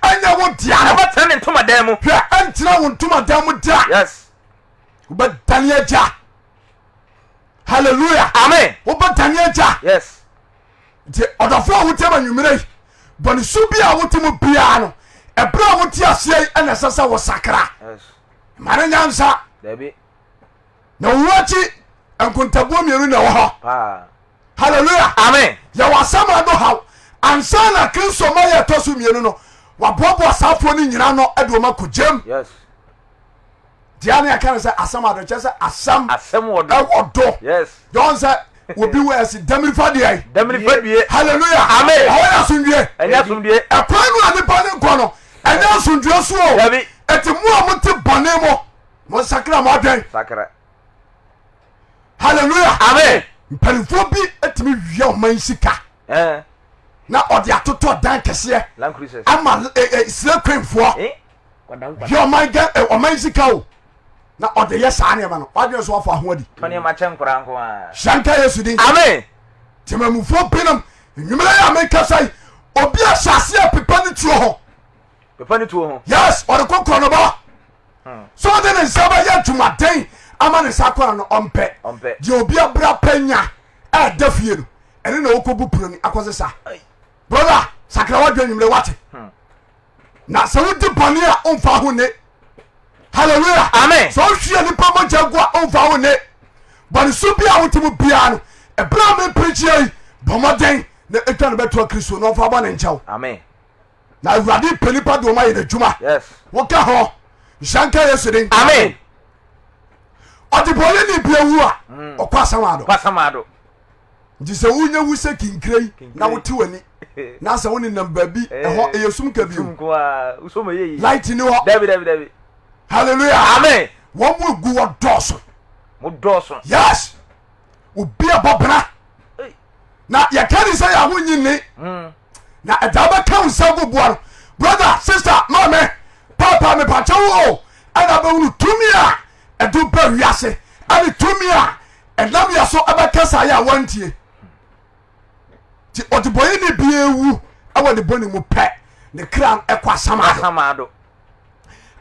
a ɛnyɛ wo dea no. Ɛbɛtena ne ntomadan mu. Hwɛ, ɛntena wo ntomadan mu da. Yes. Wobɛdane agya. Hallelujah. Amen. Wobɛdane agya. Yes. Nti ɔdɔfo a wotie ma nwummerɛ yi, bɔnesu bi a wote mu biara no, ɛberɛ a wote aseɛ yi ɛna ɛsɛ sɛ wosakra. Yes. Ma no nyansa. Dabi. Na owu akyi nkontabuo mmienu na ɛwɔ hɔ. Paa. Hallelujah. Amen. Yɛwɔ asɛm ado haw. Ansa na Kristo ma yɛ ɛtɔ so mmienu no, waboaboa saafoɔ no nyina no de wɔn akɔ gyam. Yes. Deɛ ne yɛka no sɛ asɛm ado kyerɛ sɛ asɛm Asɛm wɔ do. ɛwɔ do. Yes. Yɛn sɛ obi wɔ ɛsi damirifa deɛ. Damirifa due. Hallelujah. Amen. Ɛhɔ yɛ asomdue. Ɛnyɛ asomdue. Ɛkwan no a nipa ne nkɔ no ɛnyɛ asomdue so o. Dabi. Ɛti mu a mo te bɔne mo mo nsakra mo adwɛn. Sakra. Hallelujah. Amen. Mpanimfoɔ bi tumi wia ɔman sika Eh. na ɔde atotɔ dan kɛseɛ Land Cruisers. ama eh, eh, slave queenfoɔ Eh. Nkwadaa nkwadaa. wia ɔman gɛ eh, ɔman sika o na ɔde yɛ saa nneɛma no wadwene so wafa ho adi. Tɔ nneɛma kyɛ nkwadaa nko ara. Hyɛ nka Yesu din. Amen. Temamufoɔ binom nnwumere yi a mekasa yi obi ahyɛ aseɛ pepa ne tuo ho. Pepa ne tuo ho. Yes, ɔde kɔkɔrɔ no ba. So ɔde ne nsa bɛyɛ adwumaden ama ne nsa akɔra no ɔmpɛ. Ɔmpɛ. Deɛ obi abra pɛ nya ɛda fie no ɛne na ɔkɔbu pono ni akɔsesa. Brother, sakra wadwa nwumere wate. Na sɛ wodi bɔne a ɔmfa ho ne. Hallelujah. Amen. Sɛ wohwie nipa mogya gu a ɔmfa ho ne. Bɔneso bi a wote mu biara no ɛberɛ a meprekyia yi bɔ mmɔden na ɛtwa no bɛtoa Kristo na ɔmfa bɔ ne nkyɛw. Amen. Na Awurade pɛ nipa de ɔma yɛ n'adwuma. Yes. Woka ho. Nhyira nka Yesu din. Amen. Ɔdebɔneyɛni bi awu a ɔkɔ asamado. Kɔ asamado. Nti sɛ wonya wu sɛ kinkire yi na wote w'ani na sɛ wonenam baabi ɛhɔ ɛyɛ sum kabi Sum nko ara. Wosɔ ma ɛyɛ yie. light ni hɔ. Dabi dabi dabi. Hallelujah. Amen. Wɔn mu egu hɔ dɔɔso. Mo dɔɔso. Yes. Obi a bɔ bena. Ei. Na yɛka ni sɛ yɛn ho nyi nni. Na ɛda bɛka wo nsa gu boa no brother sister maame papa mepakyɛ wo o ɛna bɛhunu tumi a ɛde ba wiase ɛne tumi a ɛnam yɛ so ɛbɛkasa yɛ a wantie nti ɔdebɔyɛni bia wu ɛwɔ ne bɔne mu pɛ ne kra ɛkɔ asamado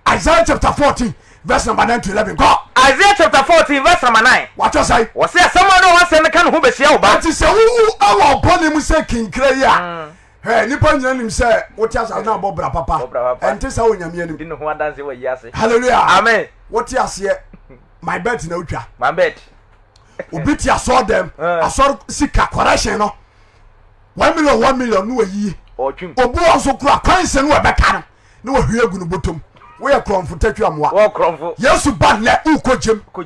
Isaiah chapter 14 verse number 9 to 11 kɔ. Isaiah chapter 14 verse number 9. Watɔ sɛn? Wɔsi asɛm a na wɔasɛm no ka ne ho bɛhyia wo ba. Ɛti sɛ wowu ɛwɔ bɔne mu sɛ kinkira yi a mm. hɛ nipa nyina nim sɛ wote asase na abɔ bra papa ɛnte sɛ wɔ nyame anim. Di ne ho adanse wɔ yi ase. Hallelujah. Amen. Wote aseɛ my bet na wotwa. My bet. Obi te asɔr dɛm eh. asɔr sika correction no 1 million 1 million no wayiyi. Obi wɔ nso kura kwan sɛ no wɔbɛka no. ne wahwie agu no bɔtɔm woyɛ korɔmfo tatwi amoa yesu ba nnɛ wokɔ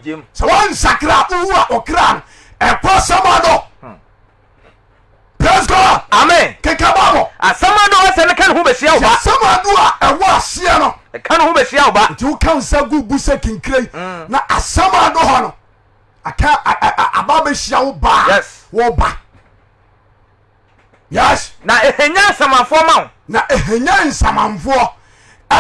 gyem sɛ woansakra wowu a ɔkra no ɛkɔ samado hmm. praise god amen keka bible asamado asɛ no ka ne ho bɛhyia wo ba asamado a ɛwɔ aseɛ no ɛka ne ho bɛhyia wo ba nti woka nsa gu bu sɛ kinkire yi hmm. na asamado hɔ no aka aba bɛhyia wo ba wo ba Yes. Na ɛhwanyan nsamanfoɔ ma wo. Na ɛhwanyan nsamanfoɔ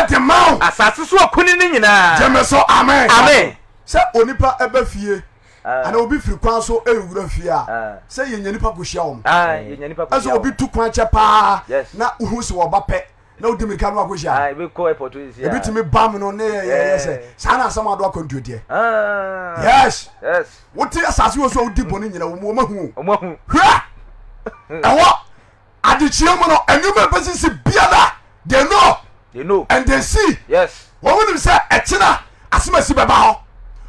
de ma wo. Asase so akunini nyinaa. Gyeme so amen. Amen. Sɛ onipa ɛba fie ana obi firi kwan so ɛrewura fie a sɛ yɛnya nipa kɔhyia wɔn. Ɛsɛ obi tu kwan kyɛ paa na wohu sɛ wɔba pɛ na wodi mirika no akɔhyia ah, ebi kɔ airport yi ebi tumi bam no ne yɛ yɛ sɛ saa na asɛm ado akwantuo deɛ ah. yes yes wote asase wɔ so a wodi bɔne nyina wɔn wɔn ahu wɔn ahu hwɛ ɛwɔ adekyeɛ mu no nneɛma ɛbɛsisi biara they know they know and they see yes wɔn nim sɛ ɛkyena asomasi bɛba hɔ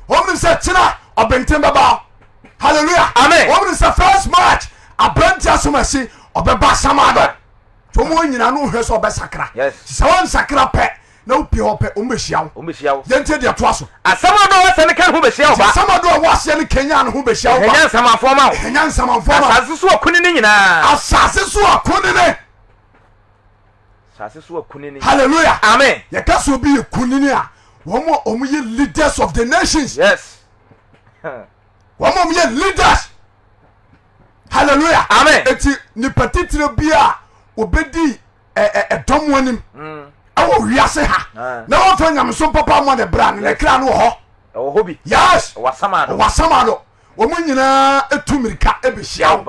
wɔn nim sɛ ɛkyena ɔbɛnten bɛba hɔ hallelujah amen wɔn nim sɛ first march aberante asomasi ɔbɛba asamado nti wɔn nyina no hwɛ sɛ ɔbɛsakra sɛ wɔnsakra pɛ na wopie hɔ pɛ wɔn bɛhyia wo wɔn yɛntie deɛ toa so asɛm a ɔdɔ aseɛ no ka ne ho bɛhyia wo ba asɛm a ɔdɔ ɛwɔ aseɛ no kenya ne ho bɛhyia wo ba ɛhɛnya nsamanfoɔ ma wo ɛhɛnya nsamanfoɔ ma asase so akunini nyinaa asase so akunini asase so akunini hallelujah amen yɛka sɛ obi yɛ kunini a wɔn a wɔn yɛ leaders of the nations yes wɔn a wɔn yɛ leaders hallelujah amen eti nipa titire bi a obedi ɛdɔm anim mm. ɛwɔ wiase ha ah. na wɔn fɛ nyamesom papa mɔ ne bra no ne kra no wɔ hɔ ɛwɔ hɔ bi yes ɛwɔ asamado ɛwɔ asamado wɔn nyinaa etu mirika ebehyia wo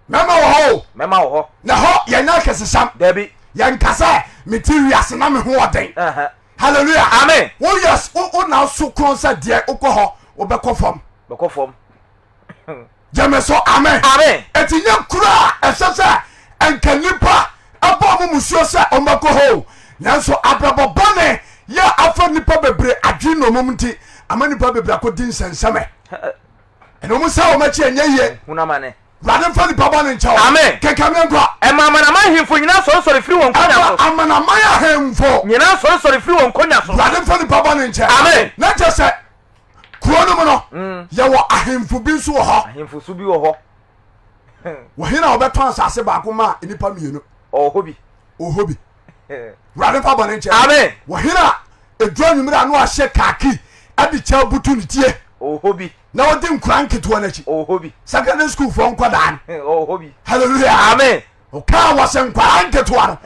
mɛma wɔ hɔ o mɛma wɔ hɔ na hɔ yɛn nyɛ akɛsesam dabi yɛn kasa mete wiase na me ho ɔden hallelujah amen wo yes wo na so kɔn sɛ deɛ wokɔ hɔ wobɛkɔ fam bɛkɔ fam gyeme so amen amen ɛti nyɛ kuro a ɛsɛ sɛ nka nnipa ɛbɔ mo musuo sɛ ɔmbɛkɔ hɔ nanso abrabɔ bɔne yɛ afa nnipa bebree adwene nnomum nti ama nnipa bebree akɔdi nsɛnsɛmɛ ɛna ɔmu sɛ wɔn akyi ɛnyɛ yie wurade mfa nipa bɔne nkyɛ wo amen keka me nkɔ ɛma amanaman ahemfo nyinaa sɔresɔre firi wɔn nkonya so ɛma amanaman ahemfo nyinaa sɔresɔre firi wɔn nkonya so wurade mfa nipa bɔne nkyɛ amen na kyɛ sɛ kuro no mu no mm. yɛwɔ ahemfo bi nso wɔ hɔ ahemfo so bi wɔ hɔ wɔhe na wɔbɛtɔn asase baako ma nnipa mmienu ɔwɔ hɔ bi ɔwɔ hɔ bi wurade mfa bɔne nkyɛ amen wɔhe na ɛduru anwummerɛ a na wahyɛ kaki ɛde kyɛ butu ne tie ɔwɔ hɔ bi. Na ɔdi nkora nketewa no akyi. Ɔwɔ hɔ bi. Secondary school foɔ nkɔdaa no. Ɔwɔ hɔ bi. Hallelujah. Amen. Ɔkaa wɔ sɛ nkwadaa nketewa no.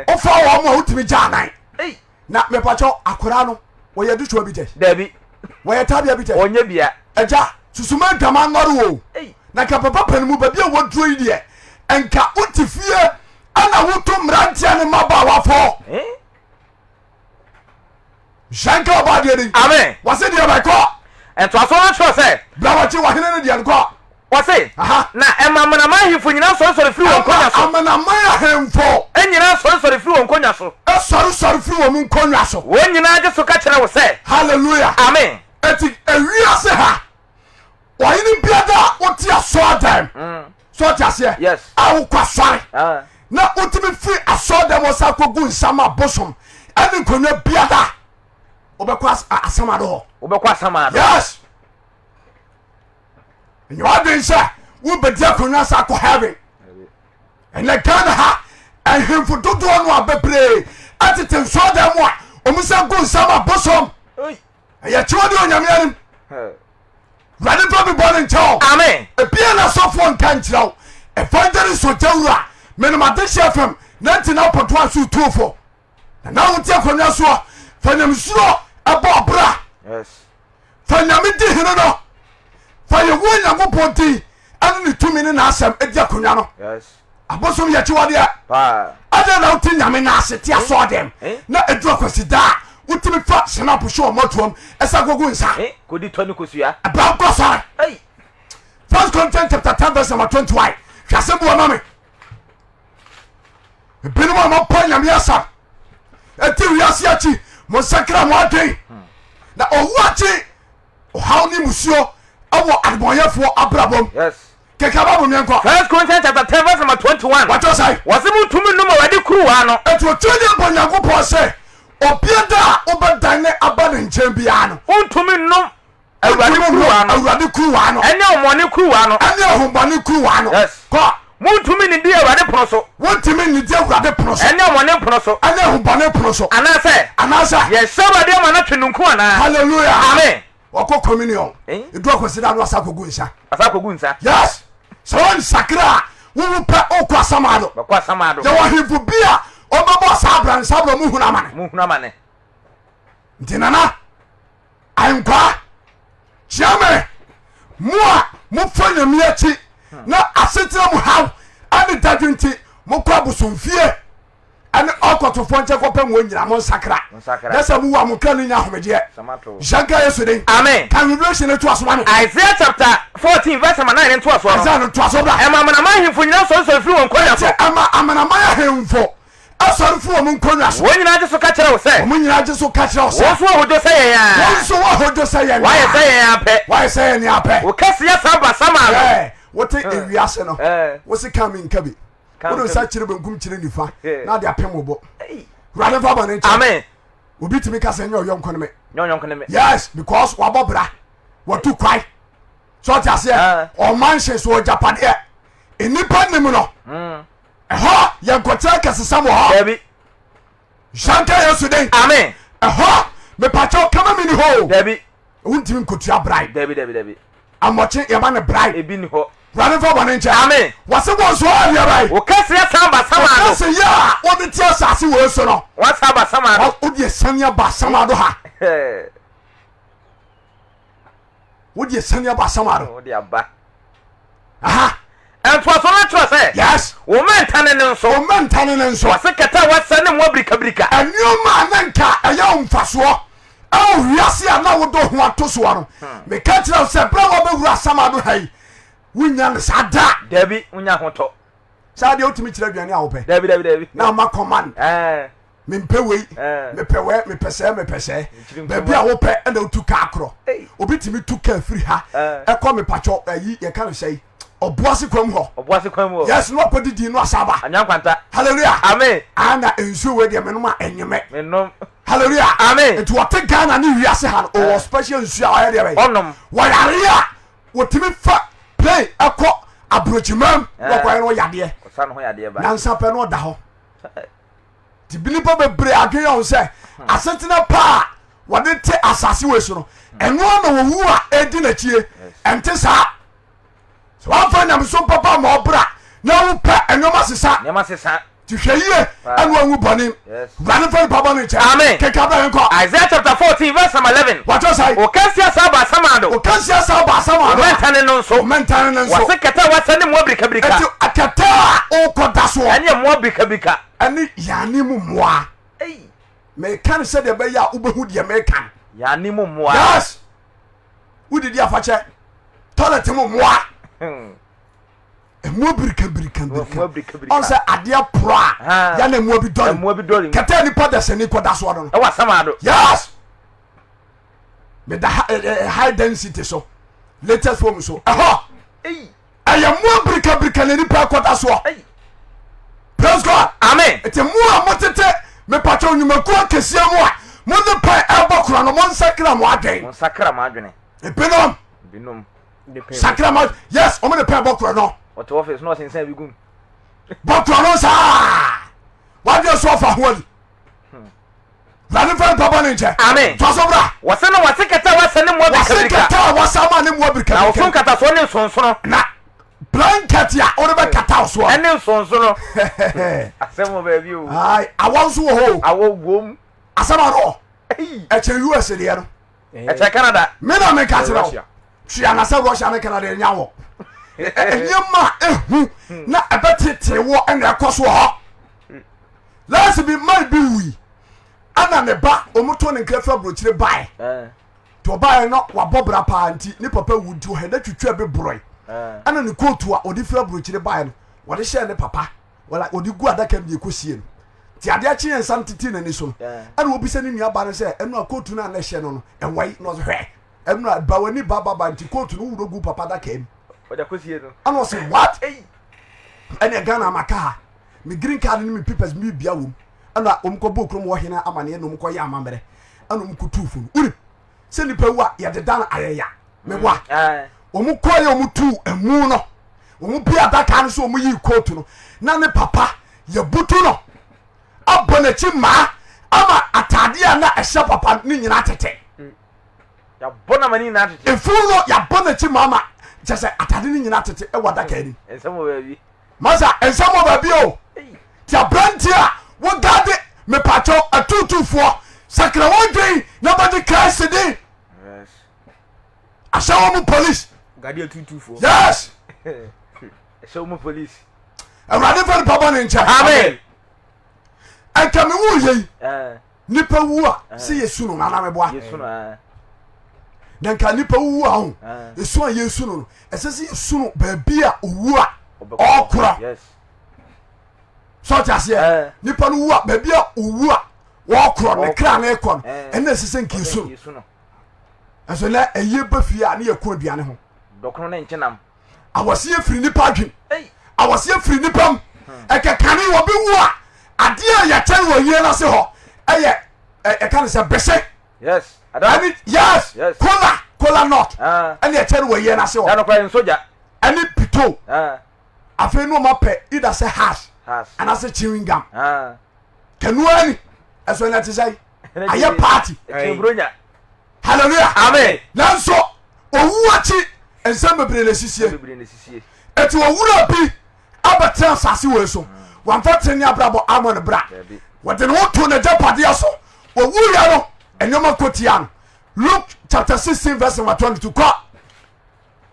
Wofa wɔn a wotumi gya anan. Na mepakyɛw akwadaa no wɔyɛ adutoa bi tɛ. Dabi. Wɔyɛ tabea bi tɛ. Ɔnyɛ bia. Agya susuma adwama nnɔre o. Na nka papa panin mu baabi a wɔduro yi deɛ nka wote fie ɛna woto mmeranteɛ ne mmabaawa fɔ. Hyɛ nka ɔba adeɛ ni. Amen. Wɔse deɛ bɛkɔ. Ntoasoɔ no kyerɛ sɛ. Bra wɔkye wɔhene no deɛ no kɔ. Wɔse. Na ɛma amanaman ahemfo nyinaa sɔresɔre firi wɔn nkonnwa so. Ɛma amanaman ahemfo. Nyinaa sɔresɔre firi wɔn nkonnwa so. Sɔresɔre firi wɔn nkonnwa so. Wɔn nyinaa gye so ka kyerɛ wo sɛ. Hallelujah. Amen. Eti ewiase ha ɔhene biara a wote asɔɔdan mm. so ɔte aseɛ yes. a wokɔ asɔre ah. na wotumi firi asɔɔdan mu ɔsan kɔgu nsam abosom ɛne nkonnwa biara wobɛkɔ asamado hɔ wobɛkɔ asamado yes nyɛ wadwen sɛ wobɛdi akonnwa sa akɔ heaven ɛnɛ Ghana ha ahemfo dodoɔ no a bebree ɛtete nsɔɔdan mu a ɔmu sɛ gu nsam abosom ɛyɛ kyewa de onyame anim wurade mfa me bɔne nkyɛ wo amen ebia na sɔfoɔ nka nkyerɛ wo evangelist ogyawura menom adehyeɛ fam 99.1 so tuofo na na wote akonnwa soɔ fa nyamesuro ɛbɔ ɔbra fa nyame di hene no fa yehowa nyankopɔn din ɛne ne tumi ne n'asɛm di akonnwa no abosom yɛ kyiwadeɛ adɛn na wote nyame no ase te asɔɔ dɛm eh? na ɛdu akwasi da a wotumi fa sinapo hyɛ ɔmɔ toam ɛsɛ gogo nsa kɔdi tɔ ne kosua ɛbra nkɔ sɔre First Corinthians chapter 10 verse number 21 hwɛ asɛm bi wɔ ma me ebinom a mɔpɔ nyame asɛm ɛti wiase akyi mo nsakra mo adwen na owu akyi ɔhaw ne musuo ɛwɔ adebɔnyɛfoɔ abrabɔ mu Yes. keka bible miɛnkɔ First Corinthians chapter 10 verse number 21. wɔtɔ sɛe Wɔse montumi nnom Awurade kuruwa no. ɛnti ɔtwerɛdeɛ bɔ nyankopɔn sɛ obia da a wobɛdan ne aba ne nkyɛn biara no Wontumi nnom Awurade kuruwa no. Awurade kuruwa no. Ɛne ahonhommɔne kuruwa no. Ɛne ahonhommɔne kuruwa no. Yes. Kɔ. Montumi nnidi Awurade pono so. Wontumi nnidi Awurade pono so. Ɛne ahonhommɔne pono so. Ɛne ahonhommɔne pono so. Anaasɛ. Anaasɛ. Yɛhyɛ Awurade ama no atwe nunku anaa? Hallelujah. Amen. Wɔkɔ communion. Eh? Edu akwasida no asa kogu nsa. Asa kogu nsa. Yes. Sɛ wɔn nsakra a wowu pɛ okɔ asamado. Bɛkɔ asamado. Yɛwɔ ahemfo bi a wɔbɛbɔ saa abira nsa abira mu hunu amane. Mu hunu amane. Nti nana. Ankwaa, kyia me, mo a mofa Nyame akyi na asetena mu haw ne dadwe nti mokɔ abosomfie ɛne ɔkɔtofoɔ nkyɛn kɔpɛ mo nyina mo nsakra na sɛ mowu a mo kra no nya ahomegyeɛ. Hyɛ nka Yesu den. Amen. Kan Revelation no toa so ma me. Isaiah chapter 14 verse number 9 ntoasoɔ no. Isaiah no toa so bra. Ɛma amanaman ahemfo nyinaa sɔresɔre firi wɔn nkonnwa so. Ɛma amanaman ahemfo Asɔre firi wɔn nkonnwa so. Wɔn nyinaa gye so ka kyerɛ wo sɛ. Wɔn nyinaa gye so ka kyerɛ wo sɛ. Wɔn nso wɔahodwo sɛ yɛn ara. Wɔn nso wɔahodwo sɛ yɛn ara. Wɔayɛ sɛ yɛn ara pɛ. Wɔayɛ sɛ yɛn ara pɛ. Wo kɛseyɛ san ba samaa no. Ɛɛ wote ewiase no. Wosi kan mi nka bi. Wode nsa kyerɛ benkum kyerɛ nifa na ade apem wo bo. Wurade nfa bɔne nkyɛ. Amen. Obi tumi ka sɛ nyɛ ɔyɔnko ne me. Nyɛ ɔyɔnko ne me. Yes, because wabɔ bra. Watu kwae. So ɔte aseɛ. Ɔman hyɛ so ɔgyapadeɛ. Nnipa nim no. Mm. Ɛhɔ yɛ nkɔkyerɛ kɛsesɛm wɔ hɔ. Dabi. Nhyira nka Yesu den. Amen. Ɛhɔ mepakyɛw kama mi ni hɔ o. Dabi. Wontumi nkotua brae. Dabi dabi dabi. Amɔkye yɛma no brae. Ebi ni hɔ. Wurade nfa bɔne nkyɛ. Amen. Wɔse wɔn nso ɔyɛ adeɛ bɛn? Wo kɛseyɛ san ba samado. Wo kɛseyɛ a wode te asase wei so no. Wɔasan aba samado. Wode asiane aba samado ha. Wode asiane aba samado. Wode aba. Aha. Ntoaso no kyerɛ sɛ. Yes. Wo mmɛntane no nso. Wo mmɛntane no nso. Wɔse kɛtɛ a wɔasɛ ne mmoa birikabirika. Nneɛma a na nka ɛyɛ wo mfasoɔ ɛwɔ wiase a na wodɔ ho ato soɔ no. Hmm. Meka kyerɛ wo sɛ berɛ a wɔbɛwura asamado ha yi wonya no saa da. Dabi wonya ahotɔ. Saa deɛ wotumi kyerɛ aduane a wopɛ. Dabi dabi dabi. Na ama command. Ɛɛ. Mempɛ wei, mepɛ wɛ, mepɛ sɛɛ, mepɛ sɛɛ. Baabi a wopɛ ɛna wotu kaa korɔ. Obi tumi tu kaa firi ha ɛkɔ mepakyɛ ayi yɛka no sɛi ɔboase kwan mu hɔ. Ɔboase kwan mu hɔ. Yes, na wakɔ didi no asa aba. Anyankwanta. Hallelujah. Amen. Ana nsuo wei deɛ menom a ɛnyemɛ. Menom. Hallelujah. Amen. Nti wɔte Ghana ne wiase ha no ɔwɔ special nsuo a ɔyɛ deɛ bɛyɛ. Ɔnom. Wɔyare a wɔtumi fa plane ɛkɔ aburokyimam na wɔkɔyɛ no yadeɛ. Ɔsa ne ho yadeɛ ba. Nansa pɛ na ɔda hɔ. Nti nnipa bebree adwene yɛ wɔn sɛ asetena pa a wɔde te asase wei so no ɛno na wɔwu a ɛdi n'akyie. Ɛnte saa. Sɛ woamfa nyamesom papa ma ɔbra na wopɛ nneɛma sesa. Nneɛma sesa. Nti hwɛ yie ɛne wanwu bɔne. Wurade mfa nipa bɔne nkyɛ. Amen. Keka bra yɛnkɔ. Isaiah chapter 14 verse number 11. Wɔtwerɛ sɛn? Ɔkansi asa aba asamando. Ɔkansi asa aba asamando. Ɔmɛntane no nso. Ɔmɛntane no nso. Wɔse kɛtɛ a wɔasa ne mmoa birikabirika. Eti kɛtɛ a wokɔ da soɔ. Ɛne mmoa birikabirika. Ɛne yane mu mmoa. Meka no sɛdeɛ ɛbɛyɛ a wobɛhu deɛ meka no. Yane mu mmoa. Yes. Wodidi afakyɛ. Toilet mu mmoa. Mmoa birika birika birika. Ɔn sɛ adeɛ porɔ a yɛne mmoa bi dɔre. Mmoa bi dɔre. Kɛtɛ nipa dasani kɔ da soɔ no no. Ɛwɔ asamado. Yes. Meda high density so. Latest form so. Ɛhɔ. Ɛyɛ mmoa birika birika na nipa kɔ da soɔ. Praise God. Amen. Nti mo a motete mepatwa nnwumakuo akɛseɛ mu a mode pɛn ɛbɔ korɔ no, monsakra mo adwen. Monsakra mo adwene. Ebinom. Ebinom. Sakra mo yes, wɔn de pɛn bɔ korɔ no. Ɔte office na ɔsensan bi gum. Bɔ korɔ no saa. Wadwe so ɔfa ho ali. Wurade nfa nipa bɔ ne nkyɛn. Amen. Tɔ so bra. Wɔsɛ na wɔse kɛtɛ a wɔasɛ ne mmoa Wɔse birikabirika. kɛtɛ a wɔasa ma ne mmoa Na birikabirika. wɔso nkatasoɔ ne nsonsono. Na blanket a wode bɛkata wo soɔ. Ɛne nsonsono. Asɛm wɔ baabi o. Ayi, awɔ nso wɔ hɔ o. Awɔ wom. Asɛm ano. Ɛkyɛn US deɛ no. Ɛkyɛn Canada. Me na meka kyerɛ wo. Tua na sɛ Russia ne Canada nya wɔ. Nneɛma a ehu na ɛbɛtete wɔ ɛna ɛkɔ so wɔ hɔ. Last bi man bi wui ɛna ne ba wɔn to ne nkira fira burokyire bae. Nti ɔbaeɛ no wabɔ bra paa nti ne papa wu nti ɔhɛ na twitwa bi borɔe. Ɛna ne kootu a ɔde fira burokyire bae no wɔde hyɛɛ ne papa wɔla wɔde gu adaka mu de ɛkɔsie no. Nti adeɛ kye yɛn nsa no tete n'ani so no ɛna wɔbisa ne nua ba no sɛ ɛno a kootu no a na ɛhyɛ no no ɛwɔe na ɔsɛ hwɛ ɛno a ba w'ani ba ba ba nti kootu no wowura gu papa adaka mu. Ɛna ɔsɛ what? Ɛne Ghana maka ha me green card ne me papers me bia wom ɛna wɔn kɔ bɔ kurom wɔ hene amaneɛ na wɔn kɔ yɛ amammerɛ ɛna wɔn kɔ tu funu wunim sɛ nipa wu a yɛde dan ayɛya meboa mm. wɔn kɔ yɛ wɔn tu emu no wɔn bi adaka no so wɔn yi kootu no na ne papa yɛ butu no abɔ n'akyi mmaa ama ataadeɛ a na ɛhyɛ papa ne nyinaa tete. Mm. Yɛabɔ n'ama ne nyinaa tete. Efunu no yɛabɔ n'akyi mmaa ma kyɛ sɛ ataade ne nyinaa tete ɛwɔ adaka anim. Nsɛm wɔ baabi. Masa nsɛm wɔ baabi o. Ti aberanteɛ a wogade mepatwɔ atuutuufoɔ sakra wɔn dwen na bɛgye Christ din. Ahyɛ wɔn mu police. Gade atuutuufoɔ. Yes. Ɛhyɛ wɔn mu police. Awurade fɛ nipa bɔ ne nkyɛn. Amen. Ɛnka me wu yɛ yi. Nipa wu a sɛ yɛ su no nana meboa. Na nka nipa wu a ho esu a yɛsu no no ɛsɛ sɛ yɛsu no baabi a owu a ɔkorɔ. Sɛ ɔte aseɛ nipa no wu a baabi a owu a wɔkorɔ ne kra ne kɔ no ɛna ɛsɛ sɛ nka yɛsu no. Ɛso nɛ ɛyie ba fie a ne yɛko aduane ho. Dɔkono ne nkyenam. Awɔseɛ firi nipa adwen. Awɔseɛ firi nipa mu. Ɛkɛkane wɔbi wu a adeɛ a yɛkyɛ no wɔ yie no ase hɔ ɛyɛ ɛka no sɛ bese. Yes. Ɛne yes. Yes. Kola kola nut. Ah. Ɛne ɛkyɛ no wɔ yie no ase hɔ. Ɛno kora nsoja. Ɛne pito. Ah. Afei no ɔma pɛ either sɛ hash. Hash. Anaasɛ chewing gum. Ah. Kɛnoa ni ɛso ɛna te sɛ ayɛ party. Ɛkyɛn buronya. Hallelujah. Amen. Nanso owu akyi nsɛm bebree na esisie. Bebree na esisie. Eti owura bi abɛtena asase wei so. Wamfa tene ne abrabɔ ammɔ ne bra. Dabi. Wɔde ne ho too n'agyapadeɛ so. Owuiɛ no nneɛma kɔ tia no. Luke chapter 16 verse number 22 kɔ.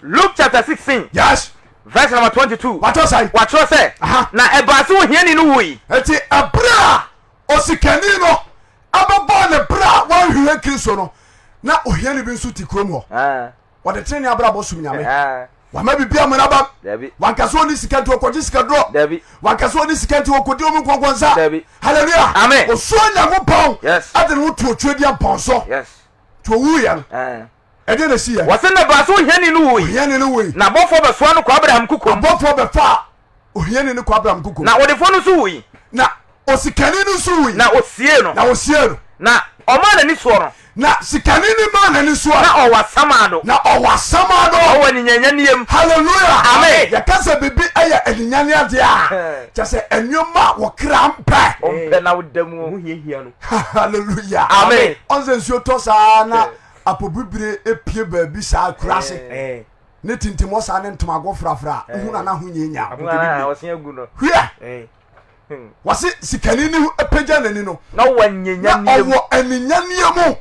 Luke chapter 16. Yes. Verse number 22. Watwerɛ sɛn? Watwerɛ sɛ. Aha. Na ɛbaa sɛ ohiani no wui. Eti ɛberɛ a osikani no abɛbɔɔ ne berɛ a wanhwehwɛ Kristo no, na ohiani bi nso te kurom hɔ. Wɔde tenenee abrabɔ som Nyame. Wama biribi amena bam. Wanka sɛ ɔne sika nti ɔkɔgye sika duro. Wanka sɛ ɔne sika nti ɔkɔdi omi nkɔnkɔnsa. Hallelujah. Amen. Osuo Nyankopɔn. Yes. Ɛde ne ho to otwedeɛ mpɔn so. Yes. Nti owuiɛ no. Ɛdeɛ na ɛsi yɛ. Wɔse na ɛbaa sɛ ohiani no wui. Ohiani no wui. Na abɔfoɔ bɛsoa no kɔ Abraham kokom. Abɔfoɔ bɛfaa ohiani no kɔ Abraham kokom. Na ɔdefoɔ no nso wui. Na osikani no nso wui. Na ɔsiee no. Na ɔsiee no. Na. Ɔmaa n'ani soɔ no. Na sikani no maa n'ani soɔ. Na ɔwɔ asamando. Na ɔwɔ asamando. Ɔwɔ aninyanyaneɛ mu. Hallelujah. Amen. Yɛka sɛ biribi yɛ aninyanne adeɛ a, kyɛ sɛ nneɛma a wɔkra mpɛ. Ɔmpɛ na woda mu. Ho hiahia no. Hallelujah. Amen. Ɔn sɛ nsuo tɔ saa na apɔbibire epie baabi saa kura ase. Ne tintimɔ saa ne ntomago frafra. Wohu na na ho nyɛ nya. Hwɛ. Wɔse sikani ni pagya n'ani no. Na ɔwɔ aninyanneɛ mu. Na ɔwɔ aninyanneɛ mu.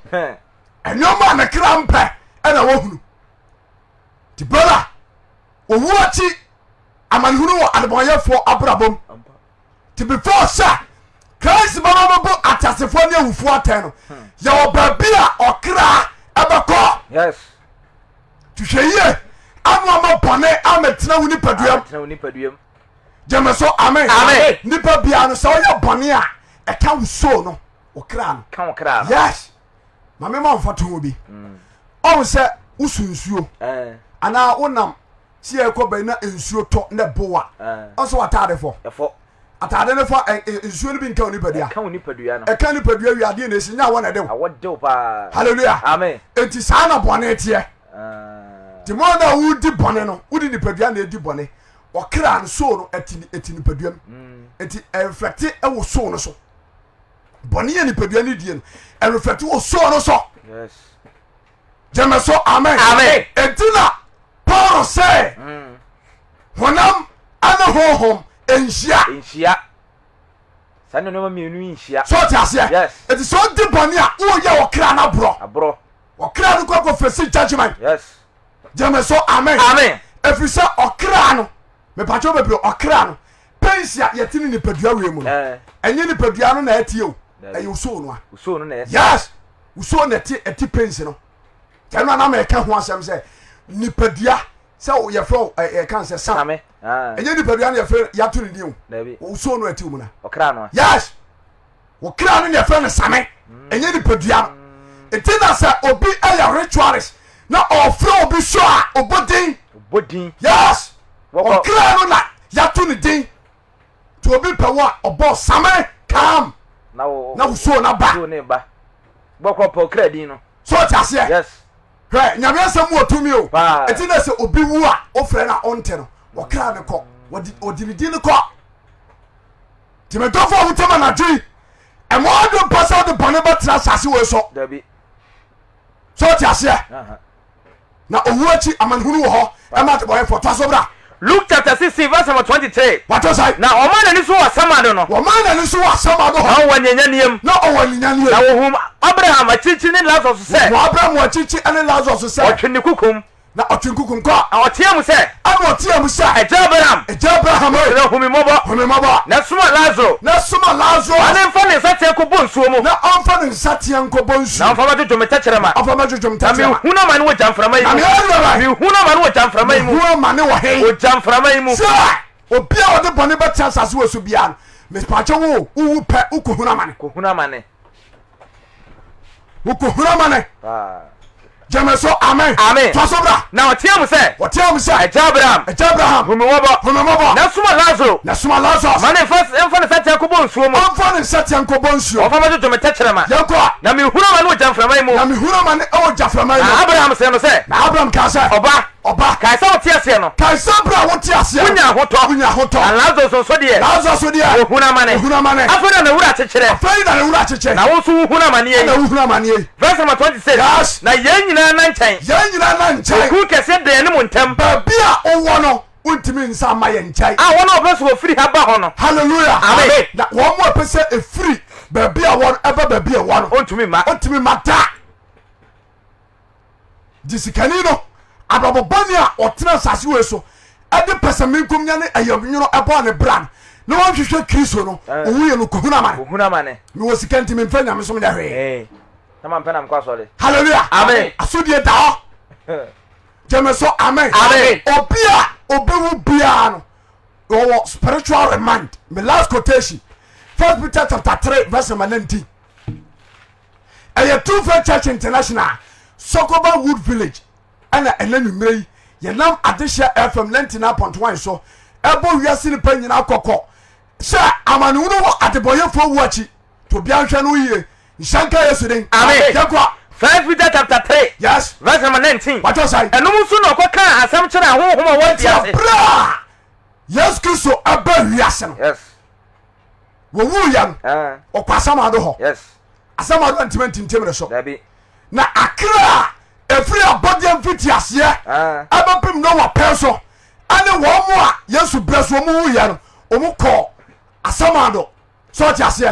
Nneɛma a ne kra mpɛ ɛna wɔhunu. Nti brother, owu akyi amanehunu wɔ adebɔnyɛfoɔ abrabɔ mu. Nti before sɛ Christ bɛba bɛbɔ ateasefoɔ ne awufoɔ atɛn no, yɛwɔ baabi a ɔkra ɛbɛkɔ. Yes. Nti hwɛ yie ano ama bɔne amɛtena wo nipaduam. Gyeme so amen. Amen. Nipa biara no sɛ ɔyɛ bɔne a ɛka wo soul no wo kra no. Ka wo kra no. Yes. Maame ma nfa to bi. Ɔn sɛ wosu nsuo eh. anaa wonam si ɛkɔ bɛn na nsuo tɔ na ɛbo a. Eh. Ɔn sɛ w'ataade fɔ. Ɛfɔ. Ataade no fɔ nsuo no bi nka wo nipadua. Ɛka wo nipadua no. Ɛka nipadua wie adeɛ na esi nya awɔ na ɛde wo. Awɔ de wo paa. Hallelujah. Amen. Eti saa na bɔne teɛ. Uh. Ti mo na wodi bɔne no wodi nipadua na edi bɔne. Ɔkra no soul no ɛte ɛte nipadua mu mm. nti ɛreflɛkte ɛwɔ soul no so bɔne yɛ nipadua no die no ɛreflɛkte wɔ soul no so gyeme so amen enti na Paul sɛ honam ɛne honhom nhyia nhyia saa nneɛma mmienu yi nhyia so ɔte aseɛ eti sɛ ɔdi bɔne a woyɛ ɔkra no aborɔ aborɔ ɔkra no kɔ akɔ fesi judgement yes gyeme so amen amen ɛfiri sɛ ɔkra no mepatwɛ bebree ɔkra no pɛnsi a yɛte ne nipadua wei mu no eh. ɛnyɛ nipadua no na ɛteɛ o ɛyɛ osoo no a yes osoo na ɛte ɛte pɛnsi no kyɛ no anam ɛka ho asɛm sɛ nipadua sɛ yɛfrɛ ɛka sɛ sam ɛnyɛ nipadua no yɛfrɛ yɛato ne din o osoo no ɛte mu na yes Wo kra no na yɛfrɛ no same, ɛnyɛ nipadua no. Nti na sɛ obi yɛ ritualist na ɔfrɛ obi so a ɔbɔ din. Ɔbɔ din. Yes. Ɔkra no na yɛato ne din. Nti obi pɛ wo a ɔbɔ same kam na wo suo no ba. Suo ne ba. Bɔkɔ pɛ ɔkra din no. So ɔte aseɛ? Yes. Hwɛ nyame asɛm mu ɔtumi o. Paa. Nti na sɛ obi wu a wofrɛ no a ɔnte no ɔkra no kɔ. Ɔde ne din no kɔ. Nti me dɔfo a wotie me anadwo yi, ɛma ɔdwe mpa sɛ wode bɔne bɛtena asase wei so. Dabi. Sɛ wote aseɛ? Na owu akyi amanehunu wɔ hɔ ɛma adebɔyɛfoɔ. Toa so bra. Luke chapter 16 verse number 23. Wato sɛn? Na ɔmaa n'ani so wɔ asamando no. Wɔmaa n'ani so wɔ asamando hɔ. Na ɔwɔ anianyaneɛ mu. Na ɔwɔ anianyaneɛ mu. Na wɔhuu Abraham akyirikyiri ne Lasarus sɛ. Wɔhuu Abraham akyirikyiri ne Lasarus sɛ. Ɔtwe ne kukum. Na ɔtwe nkukum kɔ. Na ɔteaa mu sɛ. Ɛna ɔteaa mu sɛ. Agya Abraham. Agya Abraham ee. Mesrɛ hu me mmɔbɔ. Hu me mmɔbɔ. Na soma Lasaro. Na soma Lasaro. Ma no mfa ne nsateaa nkɔbɔ nsuo mu. Na ɔmfa ne nsateaa nkɔbɔ nsuo. Na ɔmfa mmɛdwodwo me tɛkyerɛma. Ɔmfa mmɛdwodwo me tɛkyerɛma. Na mehunu amane wɔ gyamframa yi mu. Na meyɛ dɛn? Mehunu amane wɔ gyamframa yi mu. Mehunu amane wɔ he? Wɔ gyamframa yi mu. Sɛ obi a ɔde bɔne bɛtena asase wɔ so biara no, mepaakyɛ wo, wowu pɛ, wokɔhunu amane. Kɔhunu amane. Wokohunu amane. Gyeme so amen. Amen. Toa so bra. Na ɔteɛ mu sɛ. Ɔteɛ mu sɛ. Agya Abraham. Agya Abraham. Hu me mmɔbɔ. Hu me mmɔbɔ. Na soma Lasaro. Na soma Lasarus. Ma ne nfa mfa ne nsateaa nkɔbɔ nsuo mu. Ɔmfa ne nsateaa nkɔbɔ nsuo. Ɔmfa mmɛdwodwo me tɛkyerɛma. Yɛnkɔ. Na mehunu amane wɔ gyamframa yi mu. Na mehunu amane wɔ gyaframa yi mu. Na Abraham see no sɛ. Na Abraham kaa sɛ. Ɔba. Ɔba. Kae sɛ wote aseɛ no. Kae sɛ berɛ a wote aseɛ no. Wonya ahotɔ. Wonya ahotɔ. Na Lasarus nso deɛ. Lasarus nso deɛ. Wɔhunu amane. Wɔhunu amane. Afei na ne werɛ akyekyerɛ. Afei na ne werɛ akyekyɛ. Na wo nso wohunu amaneɛ yi. Ɛna wohunu amaneɛ yi. Verse number 26. Yes. Na yɛn nyinaa na nkyɛn. Yɛn nyinaa na nkyɛn. Okun kɛseɛ da yɛne mo ntam. Baabi a wowɔ no, wontumi nsa mma yɛn nkyɛn. A wɔn a wɔpɛ sɛ wɔfiri ha ba hɔ no. Hallelujah. Amen. Na wɔn a wɔpɛ sɛ efiri baabi a wɔn ɛba baabi a ɛwɔ no. Ontumi mma. Ontumi mma da. Nti sikani no abrabɔ bɔne a ɔtena asase wei so ɛde pɛsɛmenkomnya ne ayamnwono ɛbɔɔ ne bra no na wanhwehwɛ Kristo no eh. owu yɛ no kohunu amane. Kohunu amane. Mewɔ sika nti memfa nyamesom nyɛ hwee. Eh. Na mampɛ na mekɔ asɔre. Hallelujah. Amen. Asodie da hɔ. Gyeme so amen. Amen. Obi a obewu biara no wɔwɔ spiritual remand. My last quotation. First Peter chapter 3 verse number 19. Ɛyɛ True Church International, Sokoba Wood Village ɛna ɛna nwummerɛ yi yɛnam Adehyeɛ FM 99.1 so ɛbɔ wiase nipa nyinaa kɔkɔ sɛ amanehunu wɔ adebɔyɛfoɔ wu akyi nti obiara nhwɛ no yie. Nhyɛ nka Yesu din. Amen. Yɛnkɔ. First Peter chapter 3. Yes. Verse number 19. Wàtò sàn. Ɛnom nso na ɔkɔ kaa asɛm kyerɛ ahonhom a wɔwɔ Nti afiase. ɛberɛ a Yesu Kristo ɛba wiase no, Yes. wɔwuiɛ no, Ah. ɔkɔ asamado hɔ. Yes. Asamado antimi antintim ne so. Dabi. Na akra a ɛfiri abɔdeɛ mfitiaseɛ Ah. ɛbɛpem Noa pɛn so ɛne wɔn mo a Yesu berɛ so wɔn wuiɛ no, wɔn kɔɔ asamado. Sɛ ɔte aseɛ,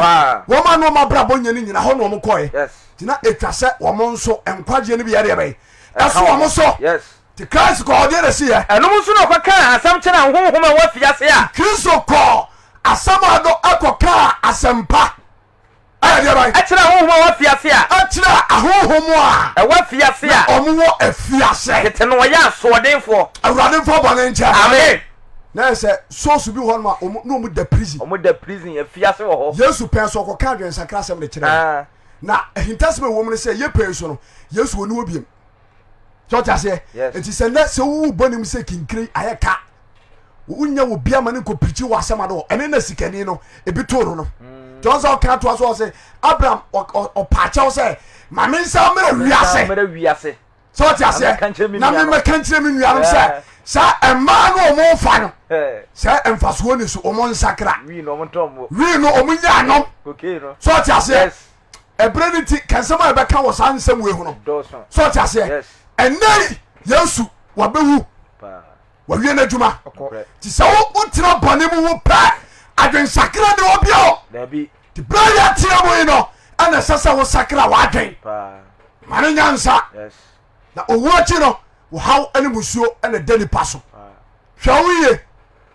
wɔn a na wɔn abrabɔ nyɛ no nyina hɔ na wɔn kɔɛ. Nti na ɛtwa sɛ wɔn nso nkwagyeɛ no bi yɛ deɛ bɛyɛ ɛso wɔn so. Nti Christ kɔɔ deɛ na ɛsi yɛ. Ɛnom nso na ɔkɔkaa asɛm kyerɛ ahonhom a ɛwɔ afiase a. Kristo kɔɔ asamado ɛkɔkaa asɛmpa ɛyɛ deɛ bɛyɛ. Ɛkyerɛ ahonhom a ɛwɔ afiase a. Ɛkyerɛ ahonhom a. Ɛwɔ afiase a. Na wɔn wɔ afiase. Tete no wɔyɛ asoɔdenfoɔ. Awurade mfa bɔne nkyɛ. Amen. Na yɛ sɛ souls bi hɔ nom a wɔn na wɔn da prison. Wɔn da prison afiase wɔ hɔ. Yesu pɛn so ɔkɔka adwensakra asɛm de kyerɛ. Ah. Na ahintasɛm a ɛwɔ mu no sɛ yɛ pɛn so no Yesu wɔ ne hɔ biem. Sɛ ɔte aseɛ? Yes. Nti sɛ nnɛ sɛ wowu bɔne mu sɛ kinkire ayɛ ka wonya wɔ bi ama ne nkɔ pirikyi wɔ asɛm ado ɛne na sikani no ebi too no no. Nti ɔn sɛ ɔka atoa so ɔsɛ Abraham ɔpaakyɛw sɛ ma me nsa mmerɛ wiase. Mmerɛ wiase. Sɛ ɔte aseɛ na memmɛka nkyerɛ me nuanom sɛ saa mmaa no ɔmo fa no sɛ mfasoɔ ni so ɔmo nsakra wii no ɔmo nya anom. Sɛ ɔte aseɛ ɛberɛ no nti kɛnsɛm a yɛbɛka wɔ saa nsɛm wei ho no sɛ ɔte aseɛ ɛnɛ yi Yesu wabɛwu wawie n'adwuma nti sɛ wotena bɔne mu wo pɛ adwensakra ne wɔ bio nti berɛ yɛteɛ mu yi no ɛna ɛsɛ sɛ wosakra w'adwen ma no nyansa na owu akyi no wɔhaw ne musuo na ɛda nipa so hwɛ wo yie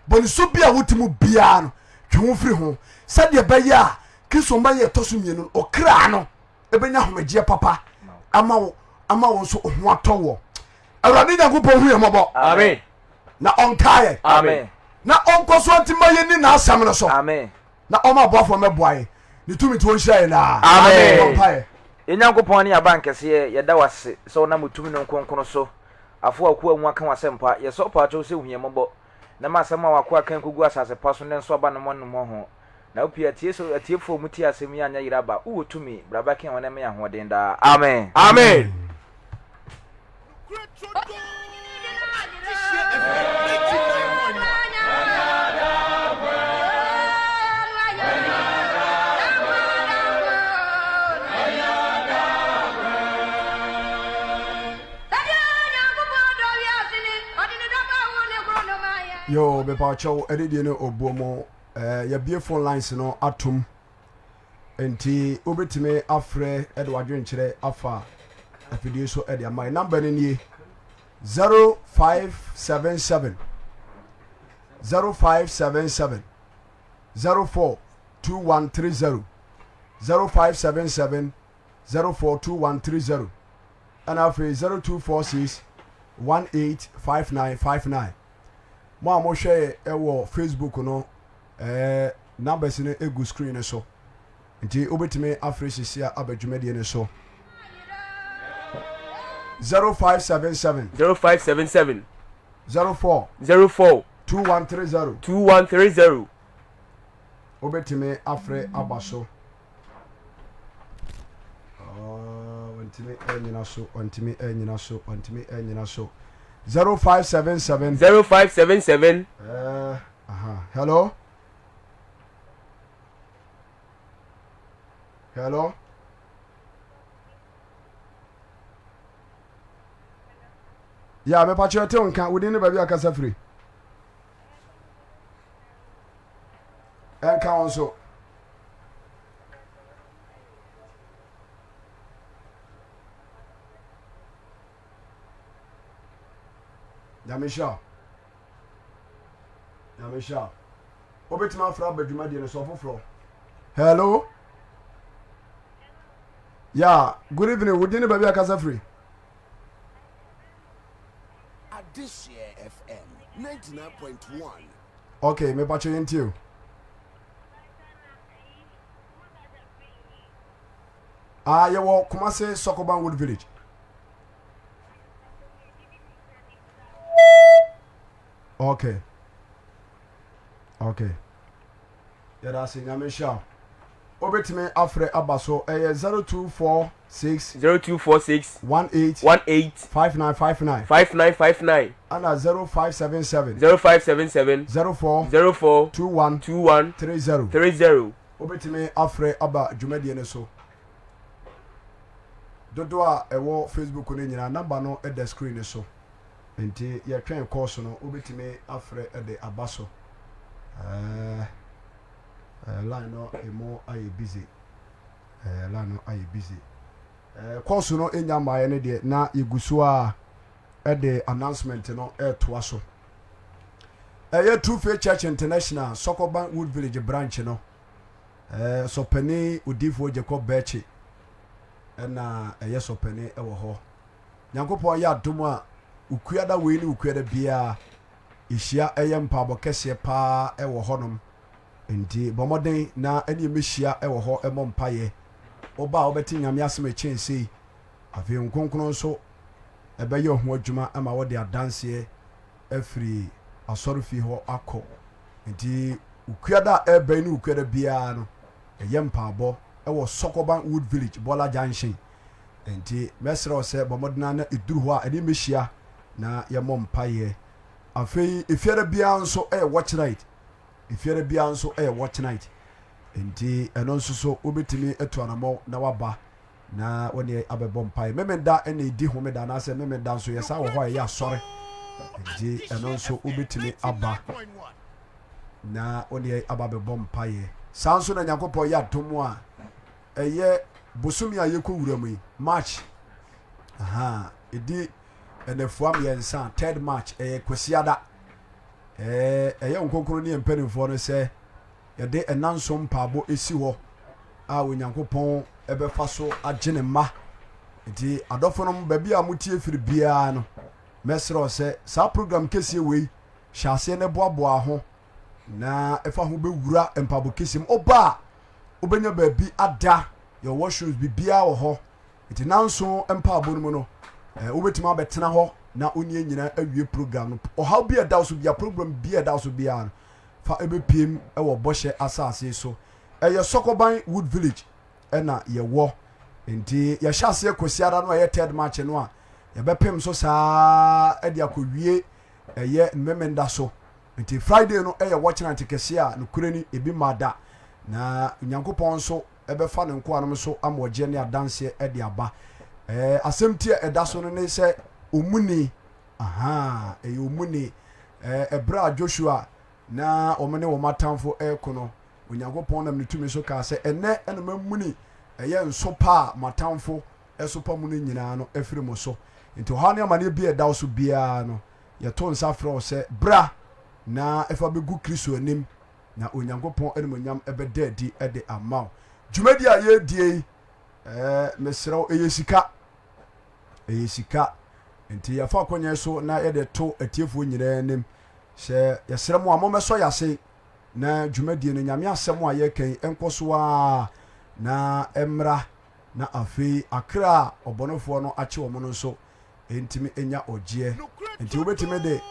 bɔnesu bi a wote mu biara no twe ho firi ho sɛdeɛ ɛbɛyɛ a kristo mma yɛ ɛtɔ so mmienu no ɔkra no ɛbɛnya homegyeɛ papa ama wo ama wo nso ho atɔ woɔ awurade nyankopɔn hu yɛ mmɔbɔ Amen. na ɔnkae yɛ Amen. na ɔnkɔ so nti ma yɛni n'asɛm no so Amen. na ɔma aboafoɔ mmɛboa yɛn ne tumi nti ɔnhyira yɛn daa. Amen. Yɛbɔ mpaeɛ. Yɛn Nyankopɔn ne Abankɛseɛ, yɛda wo ase sɛ wonam wo tumi no kronkron so afa w'akoa mu aka w'asɛmpa. Yɛsrɛ wo paakyɛw sɛ hu yɛn mmɔbɔ na ma asɛm a w'akoa ka nkogu asase pa so na ɛnso aba no mmɔ no mmɔho. Na wo pii atie sɛ atiefoɔ a wɔtie asɛm yi anyɛ yera aba. Wowɔ tumi, bra bɛka yɛn ho na ɛma yɛn ahoɔden daa. Amen. Amen. Yo, mepakyɛw ɛne deɛ ne ɔbuo mu eh, yɛbie phone lines no atom Enti wobɛtumi afrɛ de w'adwenkyerɛ afa afidie so de ama yɛn. Number no nie 0577 0577 04 2130 0577 04 2130 ɛna afei 0246 185959 mo a mohwɛ wɔ Facebook no ɛɛ Numbers no gu screen no so nti wobɛtumi afrɛ sisi a aba dwumadie no so. 0577. 0577. 04. 04. 2130. 2130. Wobɛtumi afrɛ aba so. Ɔntumi anyina so, ɔntumi anyina so, ɔntumi anyina so. 0577. 0577. Uh, uh-huh. Hello. Hello. Ya mepa kyerɛ te nka wodin ne baabi akasa firi. Ɛnka wo nso. Nyame hyira wo. Nyame hyira wo. Wobɛtumi afra aba dwumadie no so ɔfoforɔ. Hello. Yeah, good evening. Wo din ne baabi akasa firi? Adehyeɛ FM 99.1. Okay, mepakyɛ yɛntie o. Ah, yɛwɔ Kumase Sokoban Wood Village. Okay. Okay. Yɛda ase nyame nhyira wo. Wobɛtumi afrɛ aba so, ɛyɛ 0246. 0246. 18. 18. 5959. 5959. Ɛna 0577. 0577. 04. 04. 21. 21. 30. 30. Wobɛtumi afrɛ aba dwumadie no so. Dodoɔ a ɛwɔ Facebook no nyinaa, namba no da screen no so. Nti yɛtwɛn kɔɔso no, wobɛtumi afrɛ de aba so. Ɛɛ. Eh, line no emu ayɛ busy. Eh, line no ayɛ busy. Eh, course no nya mmaeɛ no deɛ na yɛgu so a ɛde announcement no ɛretoa so. Ɛyɛ True Faith Church International Sɔkɔban Wood Village branch no. Eh, sɔpani odiifoɔ Jacob Bɛkye ɛna ɛyɛ sɔpani ɛwɔ hɔ. Nyankopɔn yɛ adom a ukuada wei ne ukuada biara yɛhyia ɛyɛ mpaabɔ kɛseɛ paa ɛwɔ hɔnom. Enti bɔ mmɔden na ɛne yɛn mmɛhyia wɔ hɔ mmɔ mpaeɛ. Woba a wobɛte Nyame asɛm a ɛkyɛn sei. Afei Honhom Kronkron nso bɛyɛ ho adwuma ma wode adanseɛ afiri asɔrefie hɔ akɔ. Enti Wukuada a ɛreba yi ne Wukuada biara no, yɛyɛ mpaabɔ wɔ Sɔkɔban Wood Village, Bɔla Junction. Enti mɛsrɛ wo sɛ bɔ mmɔden ara na ɛduru hɔ a ɛne yɛn mmɛhyia na yɛmmɔ mpaeɛ. Afei Efiada biara nso yɛ Watch Night. Efiada biara nso yɛ watch night nti ɛno nso so wobɛtumi atu anamɔ na waba na wɔne abɛbɔ mpaeɛ. Memenda na ɛdi homeda anaasɛ memenda nso yɛsan wɔ hɔ a ɛyɛ asɔre nti ɛno nso wobɛtumi aba na wɔne aba abɛbɔ mpaeɛ. Saa nso na Nyankopɔn yɛ adom a ɛyɛ bosome a yɛkɔ wura mu yi March aha ɛdi ɛnafua mmiɛnsa third March ɛyɛ Kwasiada. Ɛyɛ Honhom Kronkron ne yɛn mpanimfoɔ no sɛ yɛde nnanson mpaabɔ si hɔ a Onyankopɔn bɛfa so agye ne mma. Nti adɔfonom, baabi a motie firi biara no, mɛsrɛ wo sɛ saa program kɛseɛ wei hyɛ aseɛ na boaboa ho na ɛfa ho bɛwura mpaabɔ kɛseɛ mu. Ɔba a wobɛnya baabi ada, yɛwɔ washrooms, biribiara wɔ hɔ. Nti nanso mpaabɔ no mu no, eh, wobɛtumi abɛtena hɔ na wo ne yɛn nyinaa awie program no. Ɔhaw bi a ɛda wo so bia, program bi a ɛda wo so biara no, fa ɛbɛpiem wɔ bɔhyɛ asase so. Ɛyɛ Sɔkɔban Wood Village ɛna yɛwɔ. Nti yɛhyɛ aseɛ Kwasiada no a ɛyɛ third March no a, yɛbɛpem so saa ɛde akɔwie ɛyɛ Memenda so. Nti Friday no ɛyɛ watch night kɛseɛ a nokorɛ ni ebi mmaa da. Na Onyankopɔn nso bɛfa ne nkoa nom so ama ɔgyeɛ ne adanseɛ de aba. Ɛɛ asɛm ti a ɛda so no ne sɛ omuni. Ahaa, ɛyɛ omuni. Ɛɛ ɛberɛ a Joshua na wɔn ne wɔn atamfo reko no, Onyankopɔn nam ne tumi so kaa sɛ, ɛnnɛ na mamuni ɛyɛ nsopa a mo atamfo sopa mu no nyinaa no afiri mo so. Nti ɔhaw ne amaneɛ bi a ɛda wo so biara no, yɛto nsa frɛ wo sɛ bra na ɛfa bɛgu Kristo anim na Onyankopɔn animuonyam bɛda adi de ama wo. Dwumadi a yɛredie yi, ɛɛ mesrɛ wo, ɛyɛ sika. Ɛyɛ sika. Nti yɛfa akɔnya so na yɛde to atiefoɔ nyinaa anim sɛ yɛsrɛ mo a mommɛsɔ yɛn ase na dwumadie no, Nyame asɛm a yɛreka yi nkɔ so ara na ɛmmra na afei akra a ɔbɔnefoɔ no akye wɔn no nso ntumi nya ɔgyeɛ. Nti wobɛtumi de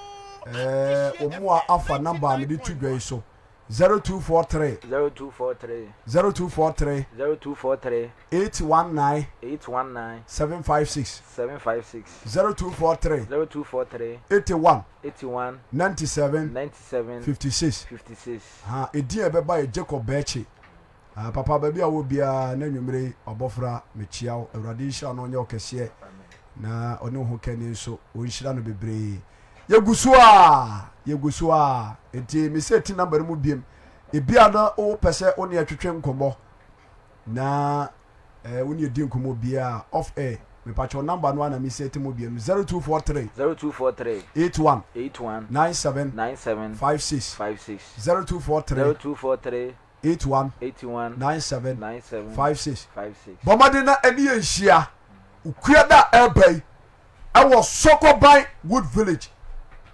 eh, wo mmoa afa namba a mede to dwa yi so 0243 0243 0243 0243 819 819 756 756 0243 0243 81 81 97 97 56 56. Ha, edin a ɛbɛba yɛ Jacob Bɛkye. Ah, papa baabi a wɔ biara na anwummere yi ɔbɔfra mekyia wo. Awurade nhyira no ɔnyɛ wo kɛseɛ na ɔne wo ho kani nso ɔnhyira no bebree. Yɛgu so a yɛgu so a nti mesɛ ti namba no mu biem. Ebia na wopɛ sɛ wo ne ɛtwetwe nkɔmmɔ na eh, wo ne ɛdi nkɔmmɔ biara off air. Mepakyɛw namba no a na mesɛ ti mu biem 0243 0243 81 81 97 97 56 56 0243 0243 81 81 97 97 56 56. Bɔ mmɔden na ɛne yɛn nhyia Okuada a ɛreba yi ɛwɔ Sɔkɔban Wood Village.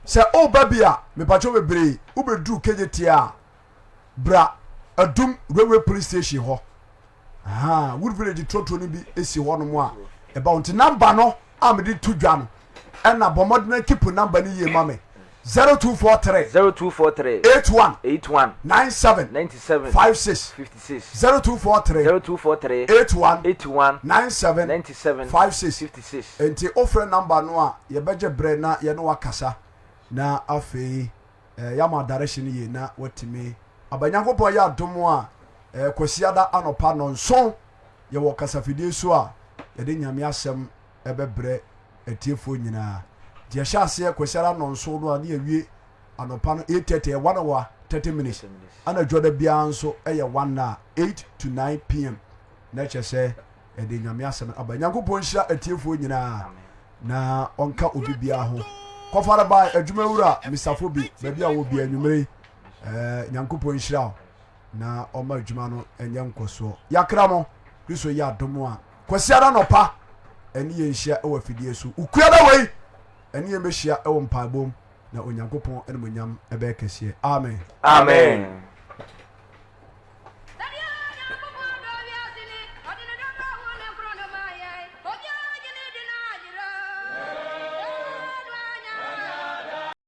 Sɛ woba bi a, mepakyɛw bebree, wobɛduru Kejetia a, bra Adum Railway Police Station hɔ. Aha, Wood Village trɔtrɔ no bi si hɔ nom a ɛba wo nti namba no a mede to dwa no ɛna bɔ mmɔden na keep namba no yie ma me. 0243 0243 81 81 97 97 56 56 0243 0243 81 81 97 97 56 56. Enti wofrɛ number no a yɛbɛgye berɛ na yɛne wo akasa na afei eh, yɛama direction yie na watumi aba. Nyankopɔn yɛ adom a eh, Kwasiada anɔpa nɔnson yɛwɔ kasafidie so a yɛde Nyame asɛm ɛbɛbrɛ atiefoɔ nyinaa. Nti yɛhyɛ aseɛ Kwasiada nɔnson no a ne yɛwie anɔpa no 8:30 ɛyɛ 1 hour 30 minutes. Ana dwoda biara nso ɛyɛ 1 hour 8 to 9 pm na ɛkyɛ sɛ yɛde Nyame asɛm aba. Nyankopɔn nhyira atiefoɔ nyinaa na ɔnka obi biara ho. Kɔfare bae adwuma wura Mr. Fobi baabi a wɔ bia anwummere yi eh, Nyankopɔn nhyira wo na ɔma adwuma no ɛnyɛ nkɔsoɔ. Yakra mo Kristo yɛ adom a Kwasiada nɔpa ɛne yɛn nhyia ɛwɔ afidie so. Ukuada wei ɛne yɛn bɛhyia ɛwɔ mpaebom na Onyankopɔn animuonyam ɛbɛyɛ kɛseɛ. Amen. Amen.